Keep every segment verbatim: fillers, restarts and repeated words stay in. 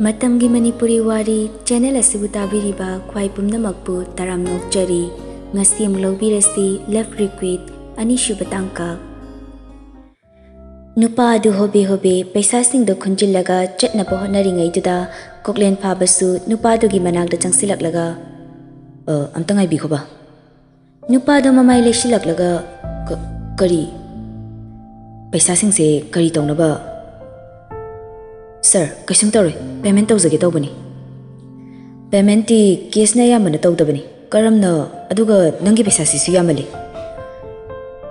ꯃꯇꯝꯒꯤ ꯃꯅꯤꯄꯨꯔꯤ ꯋꯥꯔꯤ ꯆꯦꯅꯦꯜ ꯑꯁꯤꯕꯨ ꯇꯥꯕꯤꯔꯤꯕ ꯈ꯭ꯋꯥꯏ ꯄꯨꯝꯅꯃꯛꯄꯨ ꯇꯔꯥꯝꯅ ꯑꯣꯛꯆꯔꯤ꯫ ꯉꯁꯤ ꯑꯃꯨꯛ ꯂꯧꯕꯤꯔꯁꯤ Love Request ꯑꯅꯤꯁꯨꯕ ꯇꯥꯡꯀꯛ꯫ ꯅꯨꯄꯥ ꯑꯗꯨ ꯍꯣꯕꯦ ꯍꯣꯕꯦ ꯄꯩꯁꯥꯁꯤꯡꯗꯣ ꯈꯨꯟꯖꯤꯜꯂꯒ ꯆꯠꯅꯕ ꯍꯣꯠꯅꯔꯤꯉꯩꯗꯨꯗ ꯀꯣꯛꯂꯦꯟ ꯐꯥꯕꯁꯨ ꯅꯨꯄꯥꯗꯨꯒꯤ ꯃꯅꯥꯛꯇ ꯆꯪꯁꯤꯜꯂꯛꯂꯒ, "ꯑ, ꯑꯝꯇ ꯉꯥꯏꯕꯤꯈꯣꯕ꯫" ꯅꯨꯄꯥꯗꯣ ꯃꯃꯥꯏ ꯂꯩꯁꯤꯜꯂꯛꯂꯒ, "ꯀ-, ꯀꯔꯤ? ꯄꯩꯁꯥꯁꯤꯡꯁꯦ ꯀꯔꯤ ꯇꯧꯅꯕ?" "ꯁꯥꯔ, ꯀꯩꯁꯨꯝ ꯇꯧꯔꯣꯏ, ꯄꯦꯃꯦꯟ ꯇꯧꯖꯒꯦ ꯇꯧꯕꯅꯤ꯫" "ꯄꯦꯃꯦꯟꯇꯤ ꯀꯦꯁꯅ ꯑꯌꯥꯝꯕꯅ ꯇꯧꯗꯕꯅꯤ꯫ ꯀꯔꯝꯅ? ꯑꯗꯨꯒ ꯅꯪꯒꯤ ꯄꯩꯁꯥꯁꯤꯁꯨ ꯌꯥꯝꯃꯜꯂꯤ꯫"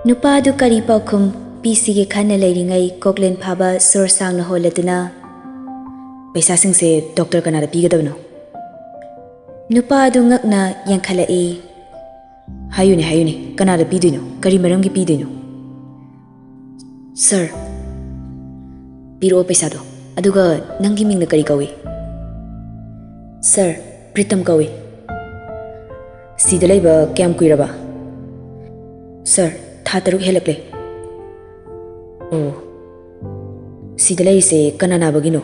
ꯅꯨꯄꯥꯗꯨ ꯀꯔꯤ ꯄꯥꯎꯈꯨꯝ ꯄꯤꯁꯤꯒꯦ ꯈꯟꯅ ꯂꯩꯔꯤꯉꯩ ꯀꯣꯛꯂꯦꯟ ꯐꯥꯕ ꯁꯣꯔ ꯁꯥꯡꯅ ꯍꯣꯜꯂꯗꯨꯅ, "ꯄꯩꯁꯥꯁꯤꯡꯁꯦ ꯗꯣꯛꯇꯔ ꯀꯅꯥꯗ ꯄꯤꯒꯗꯕꯅꯣ?" ꯅꯨꯄꯥ ꯑꯗꯨ ꯉꯛꯅ ꯌꯦꯡꯈꯠꯂꯛꯏ꯫ "ꯍꯥꯏꯌꯨꯅꯦ, ꯍꯥꯏꯌꯨꯅꯦ, ꯀꯅꯥꯗ ꯄꯤꯗꯣꯏꯅꯣ? ꯀꯔꯤ ꯃꯔꯝꯒꯤ ꯄꯤꯗꯣꯏꯅꯣ?" "ꯁꯥꯔ, ꯄꯤꯔꯛꯑꯣ ꯄꯩꯁꯥꯗꯣ꯫ ꯑꯗꯨꯒ ꯅꯪꯒꯤ ꯃꯤꯡꯅ ꯀꯔꯤ ꯀꯧꯏ?" "ꯁꯥꯔ, ꯄ꯭ꯔꯤꯇꯝ ꯀꯧꯏ꯫" "ꯁꯤꯗ ꯂꯩꯕ ꯀꯌꯥꯝ ꯀꯨꯏꯔꯕ?" "ꯁꯥꯔ, ꯊꯥ ꯇꯔꯨꯛ ꯍꯦꯜꯂꯛꯂꯦ꯫" "ꯑꯣ, ꯁꯤꯗ ꯂꯩꯔꯤꯁꯦ ꯀꯅꯥ ꯅꯥꯕꯒꯤꯅꯣ?"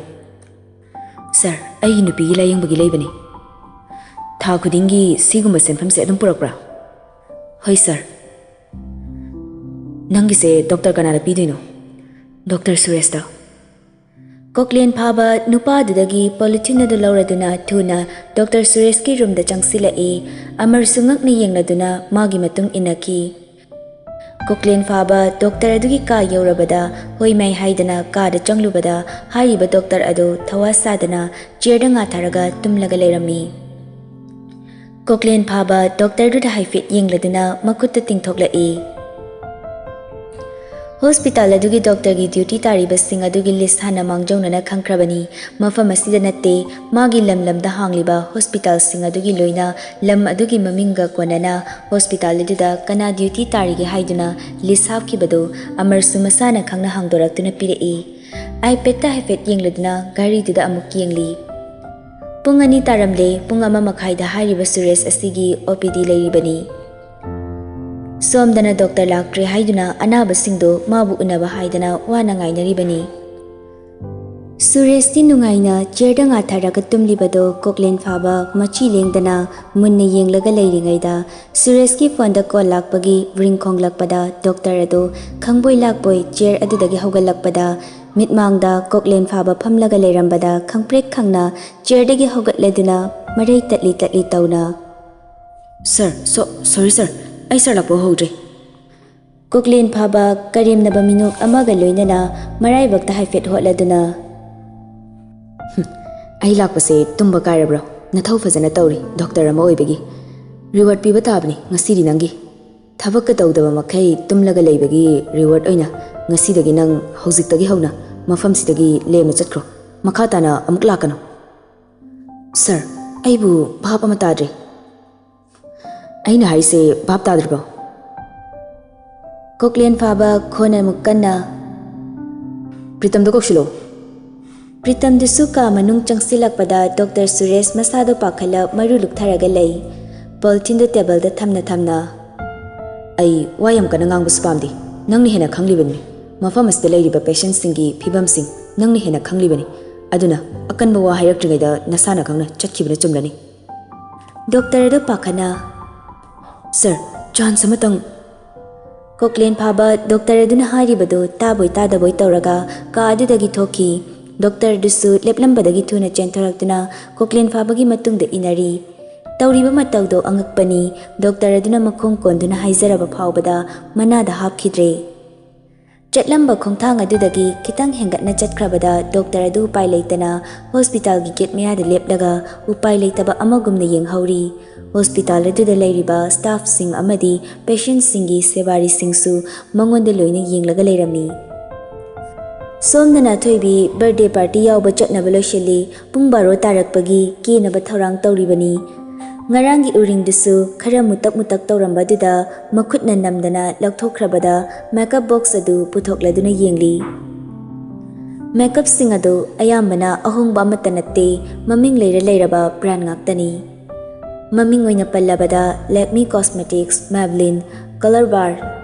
"ꯁꯥꯔ, ꯑꯩꯒꯤ ꯅꯨꯄꯤꯒꯤ ꯂꯥꯌꯦꯡꯕꯒꯤ ꯂꯩꯕꯅꯤ꯫" "ꯊꯥ ꯈꯨꯗꯤꯡꯒꯤ ꯁꯤꯒꯨꯝꯕ ꯁꯦꯟꯐꯝꯁꯦ ꯑꯗꯨꯝ ꯄꯨꯔꯛꯄ꯭ꯔꯥ?" "ꯍꯣꯏ ꯁꯥꯔ꯫" "ꯅꯪꯒꯤꯁꯦ ꯗꯣꯛꯇꯔ ꯀꯅꯥꯗ ꯄꯤꯗꯣꯏꯅꯣ?" "ꯗꯣꯛꯇꯔ ꯁꯨꯔꯦꯁꯇ꯫" ꯀꯣꯛꯂꯦꯟ ꯐꯥꯕ ꯅꯨꯄꯥꯗꯨꯗꯒꯤ ꯄꯣꯂꯤꯊꯤꯟ ꯑꯗꯨ ꯂꯧꯔꯗꯨꯅ ꯊꯨꯅ ꯗꯣꯛꯇꯔ ꯁꯨꯔꯦꯁꯀꯤ ꯔꯨꯝꯗ ꯆꯪꯁꯤꯜꯂꯛꯏ꯫ ꯑꯃꯔꯁꯨ ꯉꯛꯅ ꯌꯦꯡꯂꯗꯨꯅ ꯃꯥꯒꯤ ꯃꯇꯨꯡ ꯏꯟꯅꯈꯤ꯫ ꯀꯣꯛꯂꯦꯟ ꯐꯥꯕ ꯗꯣꯛꯇꯔ ꯑꯗꯨꯒꯤ ꯀꯥ ꯌꯧꯔꯕꯗ ꯍꯣꯏ ꯃꯥꯏ ꯍꯥꯏꯗꯅ ꯀꯥꯗ ꯆꯪꯂꯨꯕꯗ ꯍꯥꯏꯔꯤꯕ ꯗꯣꯛꯇꯔ ꯑꯗꯨ ꯊꯋꯥ ꯁꯥꯗꯅ ꯆꯤꯌꯔꯗ ꯉꯥꯊꯔꯒ ꯇꯨꯝꯂꯒ ꯂꯩꯔꯝꯃꯤ꯫ ꯀꯣꯛꯂꯦꯟ ꯐꯥꯕ ꯗꯣꯛꯇꯔꯗꯨꯗ ꯍꯥꯏꯐꯦꯠ ꯌꯦꯡꯂꯗꯨꯅ ꯃꯈꯨꯠꯇ ꯇꯤꯡꯊꯣꯛꯂꯛꯏ꯫ ꯍꯣꯁꯄꯤꯇꯥꯜ ꯑꯗꯨꯒꯤ ꯗꯣꯛꯇꯔꯒꯤ ꯗ꯭ꯌꯨꯇꯤ ꯇꯥꯔꯤꯕꯁꯤꯡ ꯑꯗꯨꯒꯤ ꯂꯤꯁ ꯍꯥꯟꯅ ꯃꯥꯡꯖꯧꯅꯅ ꯈꯪꯈ꯭ꯔꯕꯅꯤ꯫ ꯃꯐꯝ ꯑꯁꯤꯗ ꯅꯠꯇꯦ, ꯃꯥꯒꯤ ꯂꯝ ꯂꯝꯗ ꯍꯥꯡꯂꯤꯕ ꯍꯣꯁꯄꯤꯇꯥꯜꯁꯤꯡ ꯑꯗꯨꯒꯤ ꯂꯣꯏꯅ ꯂꯝ ꯑꯗꯨꯒꯤ ꯃꯃꯤꯡꯒ ꯀꯣꯟꯅꯅ ꯍꯣꯁꯄꯤꯇꯥꯜ ꯑꯗꯨꯗ ꯀꯅꯥ ꯗ꯭ꯌꯨꯇꯤ ꯇꯥꯔꯤꯒꯦ ꯍꯥꯏꯗꯨꯅ ꯂꯤꯁ ꯍꯥꯞꯈꯤꯕꯗꯨ ꯑꯃꯔꯁꯨ ꯃꯁꯥꯅ ꯈꯪꯅ ꯍꯥꯡꯗꯣꯔꯛꯇꯨꯅ ꯄꯤꯔꯛꯏ꯫ ꯑꯥꯏꯄꯦꯗꯇ ꯍꯥꯏꯐꯦꯠ ꯌꯦꯡꯂꯗꯨꯅ ꯘꯔꯤꯗꯨꯗ ꯑꯃꯨꯛ ꯌꯦꯡꯂꯤ꯫ ꯄꯨꯡ ꯑꯅꯤ ꯇꯥꯔꯝꯂꯦ꯫ ꯄꯨꯡ ꯑꯃ ꯃꯈꯥꯏꯗ ꯍꯥꯏꯔꯤꯕ ꯁꯨꯔꯦꯁ ꯑꯁꯤꯒꯤ ꯑꯣ ꯄꯤ ꯗꯤ ꯂꯩꯔꯤꯕꯅꯤ꯫ ꯁꯣꯝꯗꯅ ꯗꯣꯛꯇꯔ ꯂꯥꯛꯇ꯭ꯔꯦ ꯍꯥꯏꯗꯨꯅ ꯑꯅꯥꯕꯁꯤꯡꯗꯨ ꯃꯥꯕꯨ ꯎꯅꯕ ꯍꯥꯏꯗꯅ ꯋꯥꯅ ꯉꯥꯏꯅꯔꯤꯕꯅꯤ꯫ ꯁꯨꯔꯦꯁꯇꯤ ꯅꯨꯡꯉꯥꯏꯅ ꯆꯤꯌꯔꯗ ꯉꯥꯊꯔꯒ ꯇꯨꯝꯂꯤꯕꯗꯣ ꯀꯣꯛꯂꯦꯟ ꯐꯥꯕ ꯃꯆꯤ ꯂꯦꯡꯗꯅ ꯃꯨꯟꯅ ꯌꯦꯡꯂꯒ ꯂꯩꯔꯤꯉꯩꯗ, ꯁꯨꯔꯦꯁꯀꯤ ꯐꯣꯟꯗ ꯀꯣꯜ ꯂꯥꯛꯄꯒꯤ ꯔꯤꯡ ꯈꯣꯡꯂꯛꯄꯗ ꯗꯣꯛꯇꯔ ꯑꯗꯨ ꯈꯪꯕꯣꯏ ꯂꯥꯛꯄꯣꯏ ꯆꯤꯌꯔ ꯑꯗꯨꯗꯒꯤ ꯍꯧꯒꯠꯂꯛꯄꯗ, ꯃꯤꯠꯃꯥꯡꯗ ꯀꯣꯛꯂꯦꯟ ꯐꯥꯕ ꯐꯝꯂꯒ ꯂꯩꯔꯝꯕꯗ ꯈꯪꯄ꯭ꯔꯦꯛ ꯈꯪꯅ ꯆꯤꯌꯔꯗꯒꯤ ꯍꯧꯒꯠꯂꯗꯨꯅ ꯃꯔꯩ ꯇꯠꯂꯤ ꯇꯠꯂꯤ ꯇꯧꯅ, "ꯁꯥꯔ, ꯁꯣ-, ꯁꯣꯔꯤ ꯁꯥꯔ, ꯑꯩ ꯁꯥꯔ ꯂꯥꯛꯄ ꯎꯍꯧꯗ꯭ꯔꯦ꯫" ꯀꯣꯛꯂꯦꯟ ꯐꯥꯕ ꯀꯔꯦꯝꯅꯕ ꯃꯤꯅꯣꯛ ꯑꯃꯒ ꯂꯣꯏꯅꯅ ꯃꯔꯥꯏꯕꯛꯇ ꯍꯥꯏꯐꯦꯠ ꯍꯣꯠꯂꯗꯨꯅ, "ꯍꯨꯝ, ꯑꯩ ꯂꯥꯛꯄꯁꯦ ꯇꯨꯝꯕ ꯀꯥꯏꯔꯕ꯭ꯔꯣ? ꯅꯊꯧ ꯐꯖꯅ ꯇꯧꯔꯤ, ꯗꯣꯛꯇꯔ ꯑꯃ ꯑꯣꯏꯕꯒꯤ꯫ ꯔꯤꯋꯥꯔꯗ ꯄꯤꯕ ꯇꯥꯕꯅꯤ ꯉꯁꯤꯗꯤ ꯅꯪꯒꯤ꯫ ꯊꯕꯛꯀ ꯇꯧꯗꯕ ꯃꯈꯩ ꯇꯨꯝꯂꯒ ꯂꯩꯕꯒꯤ ꯔꯤꯋꯥꯔꯗ ꯑꯣꯏꯅ ꯉꯁꯤꯗꯒꯤ ꯅꯪ ꯍꯧꯖꯤꯛꯇꯒꯤ ꯍꯧꯅ ꯃꯐꯝꯁꯤꯗꯒꯤ ꯂꯦꯝꯅ ꯆꯠꯈ꯭ꯔꯣ꯫ ꯃꯈꯥ ꯇꯥꯅ ꯑꯃꯨꯛ ꯂꯥꯛꯀꯅꯨ꯫" "ꯁꯥꯔ, ꯑꯩꯕꯨ ꯚꯥꯞ ꯑꯃ ꯇꯥꯗ꯭ꯔꯦ꯫" "ꯑꯩꯅ ꯍꯥꯏꯁꯦ ꯚꯥꯞ ꯇꯥꯗ꯭ꯔꯤꯕꯣ?" ꯀꯣꯛꯂꯦꯟ ꯐꯥꯕ ꯈꯣꯟ ꯑꯃꯨꯛ ꯀꯟꯅ, "ꯄ꯭ꯔꯤꯇꯝꯗꯣ ꯀꯧꯁꯤꯜꯂꯣ꯫" ꯄ꯭ꯔꯤꯇꯝꯗꯨꯁꯨ ꯀꯥ ꯃꯅꯨꯡ ꯆꯪꯁꯤꯜꯂꯛꯄꯗ ꯗꯣꯛꯇꯔ ꯁꯨꯔꯦꯁ ꯃꯁꯥꯗꯣ ꯄꯥꯈꯠꯂ ꯃꯔꯨ ꯂꯨꯛꯊꯔꯒ ꯂꯩ꯫ ꯄꯣꯂꯤꯊꯤꯟꯗꯣ ꯇꯦꯕꯜꯗ ꯊꯝꯅ ꯊꯝꯅ, "ꯑꯩ ꯋꯥ ꯌꯥꯝ ꯀꯟꯅ ꯉꯥꯡꯕꯁꯨ ꯄꯥꯝꯗꯦ꯫ ꯅꯪꯅ ꯍꯦꯟꯅ ꯈꯪꯂꯤꯕꯅꯤ꯫ ꯃꯐꯝ ꯑꯁꯤꯗ ꯂꯩꯔꯤꯕ ꯄꯦꯁꯦꯟꯁꯤꯡꯒꯤ ꯐꯤꯕꯝꯁꯤꯡ ꯅꯪꯅ ꯍꯦꯟꯅ ꯈꯪꯂꯤꯕꯅꯤ꯫ ꯑꯗꯨꯅ ꯑꯀꯟꯕ ꯋꯥ ꯍꯥꯏꯔꯛꯇ꯭ꯔꯤꯉꯩꯗ ꯅꯁꯥꯅ ꯈꯪꯅ ꯆꯠꯈꯤꯕꯅ ꯆꯨꯝꯂꯅꯤ꯫" ꯗꯣꯛꯇꯔ ꯑꯗꯨ ꯄꯥꯈꯠꯅ, "ꯁꯥꯔ, ꯆꯥꯟꯁ ꯑꯃꯇꯪ꯫" ꯀꯣꯛꯂꯦꯟ ꯐꯥꯕ ꯗꯣꯛꯇꯔ ꯑꯗꯨꯅ ꯍꯥꯏꯔꯤꯕꯗꯨ ꯇꯥꯕꯣꯏ ꯇꯥꯗꯕꯣꯏ ꯇꯧꯔꯒ ꯀꯥ ꯑꯗꯨꯗꯒꯤ ꯊꯣꯛꯈꯤ꯫ ꯗꯣꯛꯇꯔ ꯑꯗꯨꯁꯨ ꯂꯦꯞꯂꯝꯕꯗꯒꯤ ꯊꯨꯅ ꯆꯦꯟꯊꯣꯔꯛꯇꯨꯅ ꯀꯣꯛꯂꯦꯟ ꯐꯥꯕꯒꯤ ꯃꯇꯨꯡꯗ ꯏꯟꯅꯔꯤ꯫ ꯇꯧꯔꯤꯕ ꯃꯇꯧꯗꯣ ꯑꯉꯛꯄꯅꯤ꯫ ꯗꯣꯛꯇꯔ ꯑꯗꯨꯅ ꯃꯈꯣꯡ ꯀꯣꯟꯗꯨꯅ ꯍꯥꯏꯖꯔꯕ ꯐꯥꯎꯕꯗ ꯃꯅꯥꯗ ꯍꯥꯞꯈꯤꯗ꯭ꯔꯦ꯫ ꯆꯠꯂꯝꯕ ꯈꯣꯡꯊꯥꯡ ꯑꯗꯨꯗꯒꯤ ꯈꯤꯇꯪ ꯍꯦꯟꯒꯠꯅ ꯆꯠꯈ꯭ꯔꯕꯗ ꯗꯣꯛꯇꯔ ꯑꯗꯨ ꯎꯄꯥꯏ ꯂꯩꯇꯅ ꯍꯣꯁꯄꯤꯇꯥꯜꯒꯤ ꯒꯦꯠ ꯃꯌꯥꯗ ꯂꯦꯞꯂꯒ ꯎꯄꯥꯏ ꯂꯩꯇꯕ ꯑꯃꯒꯨꯝꯅ ꯌꯦꯡꯍꯧꯔꯤ꯫ ꯍꯣꯁꯄꯤꯇꯥꯜ ꯑꯗꯨꯗ ꯂꯩꯔꯤꯕ ꯁ꯭ꯇꯥꯐꯁꯤꯡ ꯑꯃꯗꯤ ꯄꯦꯁꯦꯟꯠꯁꯤꯡꯒꯤ ꯁꯦꯕꯥꯔꯤꯁꯤꯡꯁꯨ ꯃꯉꯣꯟꯗ ꯂꯣꯏꯅ ꯌꯦꯡꯂꯒ ꯂꯩꯔꯝꯃꯤ꯫ "ꯁꯣꯝꯗꯅ ꯑꯊꯣꯏꯕꯤ ꯕꯥꯔꯗꯦ ꯄꯥꯔꯇꯤ ꯌꯥꯎꯕ ꯆꯠꯅꯕ ꯂꯣꯏꯁꯤꯜꯂꯤ꯫ ꯄꯨꯡ ꯕꯥꯔꯣ ꯇꯥꯔꯛꯄꯒꯤ ꯀꯦꯅꯕ ꯊꯧꯔꯥꯡ ꯇꯧꯔꯤꯕꯅꯤ꯫" ꯉꯔꯥꯡꯒꯤ ꯎꯔꯤꯡꯗꯨꯁꯨ ꯈꯔ ꯃꯨꯇꯛ ꯃꯨꯇꯛ ꯇꯧꯔꯝꯕꯗꯨꯗ ꯃꯈꯨꯠꯅ ꯅꯝꯗꯅ ꯂꯧꯊꯣꯛꯈ꯭ꯔꯕꯗ ꯃꯦꯀꯞ ꯕꯣꯛꯁ ꯑꯗꯨ ꯄꯨꯊꯣꯛꯂꯗꯨꯅ ꯌꯦꯡꯂꯤ꯫ ꯃꯦꯀꯞꯁꯤꯡ ꯑꯗꯨ ꯑꯌꯥꯝꯕꯅ ꯑꯍꯣꯡꯕ ꯑꯃꯠꯇ ꯅꯠꯇꯦ, ꯃꯃꯤꯡ ꯂꯩꯔ ꯂꯩꯔꯕ ꯕ꯭ꯔꯥꯟ ꯉꯥꯛꯇꯅꯤ꯫ ꯃꯃꯤꯡ ꯑꯣꯏꯅ ꯄꯜꯂꯕꯗ Lakme Cosmetics, Maybelline, Color Bar,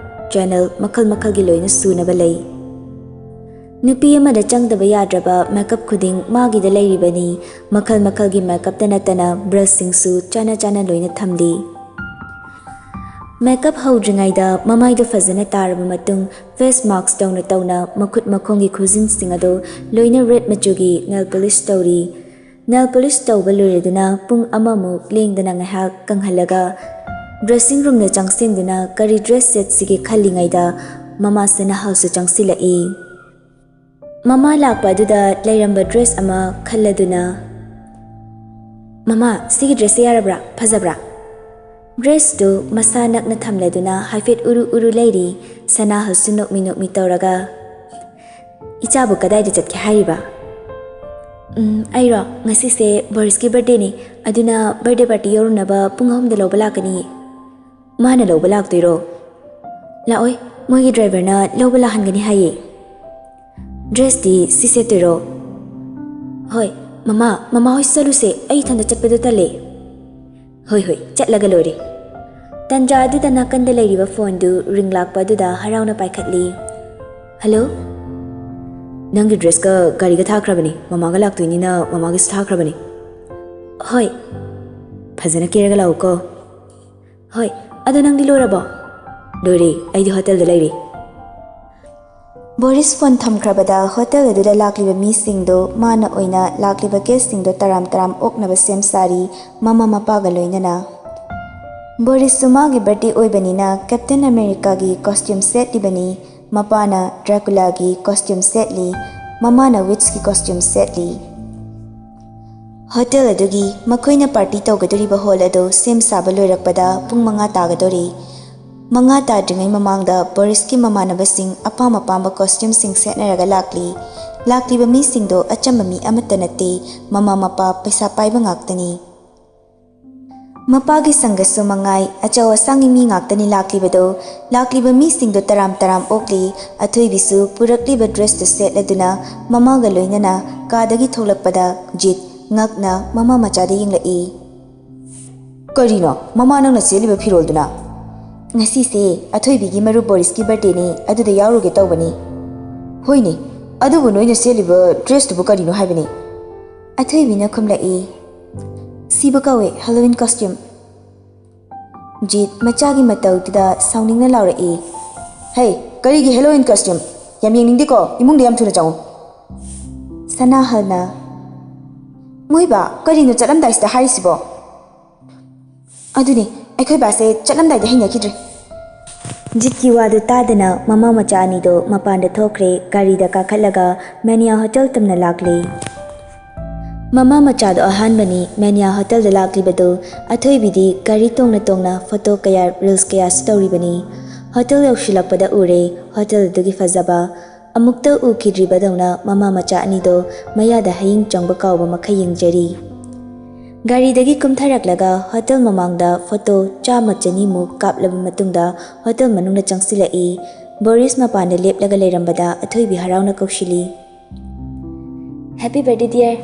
Chanel ꯃꯈꯜ ꯃꯈꯜꯒꯤ ꯂꯣꯏꯅ ꯁꯨꯅꯕ ꯂꯩ꯫ ꯅꯨꯄꯤ ꯑꯃꯗ ꯆꯪꯗꯕ ꯌꯥꯗ꯭ꯔꯕ ꯃꯦꯀꯞ ꯈꯨꯗꯤꯡ ꯃꯥꯒꯤꯗ ꯂꯩꯔꯤꯕꯅꯤ꯫ ꯃꯈꯜ ꯃꯈꯜꯒꯤ ꯃꯦꯀꯞꯇ ꯅꯠꯇꯅ ꯕ꯭ꯔꯁꯁꯤꯡꯁꯨ ꯆꯥꯅ ꯆꯥꯅ ꯂꯣꯏꯅ ꯊꯝꯂꯤ꯫ ꯃꯦꯀꯞ ꯍꯧꯗ꯭ꯔꯤꯉꯩꯗ ꯃꯃꯥꯏꯗꯨ ꯐꯖꯅ ꯇꯥꯔꯕ ꯃꯇꯨꯡ, ꯐꯦꯁ ꯃꯥꯛꯁ ꯇꯧꯅ ꯇꯧꯅ ꯃꯈꯨꯠ ꯃꯈꯣꯡꯒꯤ ꯈꯨꯖꯤꯟꯁꯤꯡ ꯑꯗꯨ ꯂꯣꯏꯅ ꯔꯦꯗ ꯃꯆꯨꯒꯤ ꯅꯦꯜ ꯄꯣꯂꯤꯁ ꯇꯧꯔꯤ꯫ ꯅꯦꯜ ꯄꯣꯂꯤꯁ ꯇꯧꯕ ꯂꯣꯏꯔꯗꯨꯅ ꯄꯨꯡ ꯑꯃꯃꯨꯛ ꯂꯦꯡꯗꯅ ꯉꯥꯏꯍꯥꯛ ꯀꯪꯍꯜꯂꯒ, ꯗ꯭ꯔꯦꯁꯤꯡ ꯔꯨꯝꯗ ꯆꯪꯁꯤꯟꯗꯨꯅ ꯀꯔꯤ ꯗ꯭ꯔꯦꯁ ꯁꯦꯠꯁꯤꯒꯦ ꯈꯜꯂꯤꯉꯩꯗ, ꯃꯃꯥ ꯁꯅꯥꯍꯜꯁꯨ ꯆꯪꯁꯤꯜꯂꯛꯏ꯫ ꯃꯃꯥ ꯂꯥꯛꯄ ꯑꯗꯨꯗ ꯂꯩꯔꯝꯕ ꯗ꯭ꯔꯦꯁ ꯑꯃ ꯈꯜꯂꯗꯨꯅ, "ꯃꯃꯥ, ꯁꯤꯒꯤ ꯗ꯭ꯔꯦꯁꯁꯦ ꯌꯥꯔꯕ꯭ꯔꯥ? ꯐꯖꯕ꯭ꯔꯥ?" ꯗ꯭ꯔꯦꯁꯇꯨ ꯃꯁꯥ ꯅꯛꯅ ꯊꯝꯂꯗꯨꯅ ꯍꯥꯏꯐꯦꯠ ꯎꯔꯨ ꯎꯔꯨ ꯂꯩꯔꯤ꯫ ꯁꯅꯥꯍꯜꯁꯨ ꯅꯣꯛꯃꯤ ꯅꯣꯛꯃꯤ ꯇꯧꯔꯒ, "ꯏꯆꯥꯕꯨ ꯀꯗꯥꯏꯗ ꯆꯠꯀꯦ ꯍꯥꯏꯔꯤꯕ?" "ꯎꯝ, ꯑꯩꯔꯣ? ꯉꯁꯤꯁꯦ ꯕꯣꯔꯤꯁꯀꯤ ꯕꯥꯔꯗꯦꯅꯤ, ꯑꯗꯨꯅ ꯕꯥꯔꯗꯦ ꯄꯥꯔꯇꯤ ꯌꯧꯔꯨꯅꯕ ꯄꯨꯡ ꯑꯍꯨꯝꯗ ꯂꯧꯕ ꯂꯥꯛꯀꯅꯤꯌꯦ꯫" "ꯃꯥꯅ ꯂꯧꯕ ꯂꯥꯛꯇꯣꯏꯔꯣ?" "ꯂꯥꯛꯑꯣꯏ, ꯃꯣꯏꯒꯤ ꯗ꯭ꯔꯥꯏꯚꯔꯅ ꯂꯧꯕ ꯂꯥꯛꯍꯟꯒꯅꯤ ꯍꯥꯏꯌꯦ꯫" "ꯗ꯭ꯔꯦꯁꯇꯤ ꯁꯤ ꯁꯦꯠꯇꯣꯏꯔꯣ?" "ꯍꯣꯏ, ꯃꯃꯥ, ꯃꯃꯥ ꯍꯣꯏ ꯆꯠꯂꯨꯁꯦ, ꯑꯩ ꯏꯊꯟꯗ ꯆꯠꯄꯗꯣ ꯇꯜꯂꯦ꯫" "ꯍꯣꯏ, ꯍꯣꯏ, ꯆꯠꯂꯒ ꯂꯣꯏꯔꯦ꯫" ꯇꯟꯖꯥ ꯑꯗꯨꯗ ꯅꯥꯀꯟꯗ ꯂꯩꯔꯤꯕ ꯐꯣꯟꯗꯨ ꯔꯤꯡ ꯂꯥꯛꯄ ꯑꯗꯨꯗ ꯍꯔꯥꯎꯅ ꯄꯥꯏꯈꯠꯂꯤ꯫ "ꯍꯜꯂꯣ?" "ꯅꯪꯒꯤ ꯗ꯭ꯔꯦꯁꯀ ꯒꯥꯔꯤꯒ ꯊꯥꯈ꯭ꯔꯕꯅꯤ, ꯃꯃꯥꯒ ꯂꯥꯛꯇꯣꯏꯅꯤꯅ ꯃꯃꯥꯒꯤꯁꯨ ꯊꯥꯈ꯭ꯔꯕꯅꯤ꯫" "ꯍꯣꯏ꯫" "ꯐꯖꯅ ꯀꯦꯔꯒ ꯂꯥꯛꯎꯀꯣ꯫" "ꯍꯣꯏ, ꯑꯗꯣ ꯅꯪꯗꯤ ꯂꯣꯏꯔꯕꯣ?" "ꯂꯣꯏꯔꯦ, ꯑꯩꯗꯤ ꯍꯣꯇꯦꯜꯗ ꯂꯩꯔꯤ꯫" ꯕꯣꯔꯤꯁ ꯐꯣꯟ ꯊꯝꯈ꯭ꯔꯕꯗ ꯍꯣꯇꯦꯜ ꯑꯗꯨꯗ ꯂꯥꯛꯂꯤꯕ ꯃꯤꯁꯤꯡꯗꯣ ꯃꯥꯅ ꯑꯣꯏꯅ ꯂꯥꯛꯂꯤꯕ ꯒꯦꯁꯁꯤꯡꯗꯣ ꯇꯔꯥꯝ ꯇꯔꯥꯝ ꯑꯣꯛꯅꯕ ꯁꯦꯝ ꯁꯥꯔꯤ, ꯃꯃꯥ ꯃꯄꯥꯒ ꯂꯣꯏꯅꯅ꯫ ꯕꯣꯔꯤꯁꯁꯨ ꯃꯥꯒꯤ ꯕꯥꯔꯗꯦ ꯑꯣꯏꯕꯅꯤꯅ ꯀꯦꯞꯇꯦꯟ ꯑꯃꯦꯔꯤꯀꯥꯒꯤ ꯀꯣꯁꯇ꯭ꯌꯨꯝ ꯁꯦꯠꯂꯤꯕꯅꯤ꯫ ꯃꯄꯥꯅ ꯗ꯭ꯔꯥꯀꯨꯂꯥꯒꯤ ꯀꯣꯁꯇ꯭ꯌꯨꯝ ꯁꯦꯠꯂꯤ, ꯃꯃꯥꯅ ꯋꯤꯠꯆꯀꯤ ꯀꯣꯁꯇ꯭ꯌꯨꯝ ꯁꯦꯠꯂꯤ꯫ ꯍꯣꯇꯦꯜ ꯑꯗꯨꯒꯤ ꯃꯈꯣꯏꯅ ꯄꯥꯔꯇꯤ ꯇꯧꯒꯗꯧꯔꯤꯕ ꯍꯣꯜ ꯑꯗꯨ ꯁꯦꯝ ꯁꯥꯕ ꯂꯣꯏꯔꯛꯄꯗ ꯄꯨꯡ ꯃꯉꯥ ꯇꯥꯒꯗꯧꯔꯤ꯫ ꯃꯉꯥ ꯇꯥꯗ꯭ꯔꯤꯉꯩ ꯃꯃꯥꯡꯗ ꯕꯣꯔꯤꯁꯀꯤ ꯃꯃꯥꯟꯅꯕꯁꯤꯡ ꯑꯄꯥꯝ ꯑꯄꯥꯝꯕ ꯀꯣꯁꯇ꯭ꯌꯨꯝꯁꯤꯡ ꯁꯦꯠꯅꯔꯒ ꯂꯥꯛꯂꯤ꯫ ꯂꯥꯛꯂꯤꯕ ꯃꯤꯁꯤꯡꯗꯣ ꯑꯆꯝꯕ ꯃꯤ ꯑꯃꯠꯇ ꯅꯠꯇꯦ, ꯃꯃꯥ ꯃꯄꯥ ꯄꯩꯁꯥ ꯄꯥꯏꯕ ꯉꯥꯛꯇꯅꯤ꯫ ꯃꯄꯥꯒꯤ ꯁꯪꯒꯁꯨ ꯃꯉꯥꯏ, ꯑꯆꯧ ꯑꯁꯥꯡꯒꯤ ꯃꯤ ꯉꯥꯛꯇꯅꯤ ꯂꯥꯛꯂꯤꯕꯗꯣ꯫ ꯂꯥꯛꯂꯤꯕ ꯃꯤꯁꯤꯡꯗꯣ ꯇꯔꯥꯝ ꯇꯔꯥꯝ ꯑꯣꯛꯂꯤ꯫ ꯑꯊꯣꯏꯕꯤꯁꯨ ꯄꯨꯔꯛꯂꯤꯕ ꯗ꯭ꯔꯦꯁꯇꯨ ꯁꯦꯠꯂꯗꯨꯅ ꯃꯃꯥꯒ ꯂꯣꯏꯅꯅ ꯀꯥꯗꯒꯤ ꯊꯣꯛꯂꯛꯄꯗ ꯖꯤꯠ ꯉꯛꯅ ꯃꯃꯥ ꯃꯆꯥꯗ ꯌꯦꯡꯂꯛꯏ꯫ "ꯀꯔꯤꯅꯣ ꯃꯃꯥ ꯅꯪꯅ ꯁꯦꯠꯂꯤꯕ ꯐꯤꯔꯣꯜꯗꯨꯅ?" "ꯉꯁꯤꯁꯦ ꯑꯊꯣꯏꯕꯤꯒꯤ ꯃꯔꯨꯞ ꯕꯣꯔꯤꯁꯀꯤ ꯕꯥꯔꯗꯦꯅꯦ, ꯑꯗꯨꯗ ꯌꯥꯎꯔꯨꯒꯦ ꯇꯧꯕꯅꯤ꯫" "ꯍꯣꯏꯅꯦ, ꯑꯗꯨꯕꯨ ꯅꯣꯏꯅ ꯁꯦꯠꯂꯤꯕ ꯗ꯭ꯔꯦꯁꯇꯨꯕꯨ ꯀꯔꯤꯅꯣ ꯍꯥꯏꯕꯅꯤ? ꯑꯊꯣꯏꯕꯤꯅ ꯈꯨꯝꯂꯛꯏ, "ꯁꯤꯕꯨ ꯀꯧꯋꯦ ꯍꯦꯂꯣꯋꯤꯟ ꯀꯣꯁꯇ꯭ꯌꯨꯝ"꯫ ꯖꯤꯠ ꯃꯆꯥꯒꯤ ꯃꯇꯧꯗꯨꯗ ꯁꯥꯎꯅꯤꯡꯅ ꯂꯥꯎꯔꯛꯏ, "ꯍꯦ, ꯀꯔꯤꯒꯤ ꯍꯦꯂꯣꯋꯤꯟ ꯀꯣꯁꯇ꯭ꯌꯨꯝ? ꯌꯥꯝ ꯌꯦꯡꯅꯤꯡꯗꯦꯀꯣ, ꯏꯃꯨꯡꯗ ꯌꯥꯝ ꯊꯨꯅ ꯆꯪꯉꯨ"꯫ ꯁꯅꯥꯍꯜꯅ, "ꯃꯣꯏꯕ, ꯀꯔꯤꯅꯣ ꯆꯠꯂꯝꯗꯥꯏꯁꯤꯗ ꯍꯥꯏꯔꯤꯁꯤꯕꯣ?" "ꯑꯗꯨꯅꯦ, ꯑꯩꯈꯣꯏ ꯕꯥꯁꯦ ꯆꯠꯂꯝꯗꯥꯏꯗ ꯍꯩꯅꯈꯤꯗ꯭ꯔꯦ"꯫ ꯖꯤꯠꯀꯤ ꯋꯥꯗꯨ ꯇꯥꯗꯅ ꯃꯃꯥ ꯃꯆꯥ ꯑꯅꯤꯗꯣ ꯃꯄꯥꯟꯗ ꯊꯣꯛꯈ꯭ꯔꯦ꯫ ꯒꯥꯔꯤꯗ ꯀꯥꯈꯠꯂꯒ ꯃꯦꯅꯤꯌꯥ ꯍꯣꯇꯦꯜ ꯇꯝꯅ ꯂꯥꯛꯂꯦ꯫ ꯃꯃꯥ ꯃꯆꯥꯗꯣ ꯑꯍꯥꯟꯕꯅꯤ ꯃꯦꯅꯤꯌꯥ ꯍꯣꯇꯦꯜꯗ ꯂꯥꯛꯂꯤꯕꯗꯨ꯫ ꯑꯊꯣꯏꯕꯤꯗꯤ ꯒꯥꯔꯤ ꯇꯣꯡꯅ ꯇꯣꯡꯅ ꯐꯣꯇꯣ ꯀꯌꯥ, ꯔꯤꯜꯁ ꯀꯌꯥꯁꯨ ꯇꯧꯔꯤꯕꯅꯤ꯫ ꯍꯣꯇꯦꯜ ꯌꯧꯁꯤꯜꯂꯛꯄꯗ ꯎꯔꯦ ꯍꯣꯇꯦꯜ ꯑꯗꯨꯒꯤ ꯐꯖꯕ꯫ ꯑꯃꯨꯛꯇ ꯎꯈꯤꯗ꯭ꯔꯤꯕꯗꯧꯅ ꯃꯃꯥ ꯃꯆꯥ ꯑꯅꯤꯗꯣ ꯃꯌꯥꯗ ꯍꯌꯤꯡ ꯆꯪꯕ ꯀꯥꯎꯕ ꯃꯈꯩ ꯌꯦꯡꯖꯔꯤ꯫ ꯒꯥꯔꯤꯗꯒꯤ ꯀꯨꯝꯊꯔꯛꯂꯒ ꯍꯣꯇꯦꯜ ꯃꯃꯥꯡꯗ ꯐꯣꯇꯣ ꯆꯥꯝꯃ ꯆꯅꯤꯃꯨꯛ ꯀꯥꯞꯂꯕ ꯃꯇꯨꯡꯗ ꯍꯣꯇꯦꯜ ꯃꯅꯨꯡꯗ ꯆꯪꯁꯤꯜꯂꯛꯏ꯫ ꯕꯣꯔꯤꯁ ꯃꯄꯥꯟꯗ ꯂꯦꯞꯂꯒ ꯂꯩꯔꯝꯕꯗ ꯑꯊꯣꯏꯕꯤ ꯍꯔꯥꯎꯅ ꯀꯧꯁꯤꯜꯂꯤ꯫ "Happy birthday, dear!"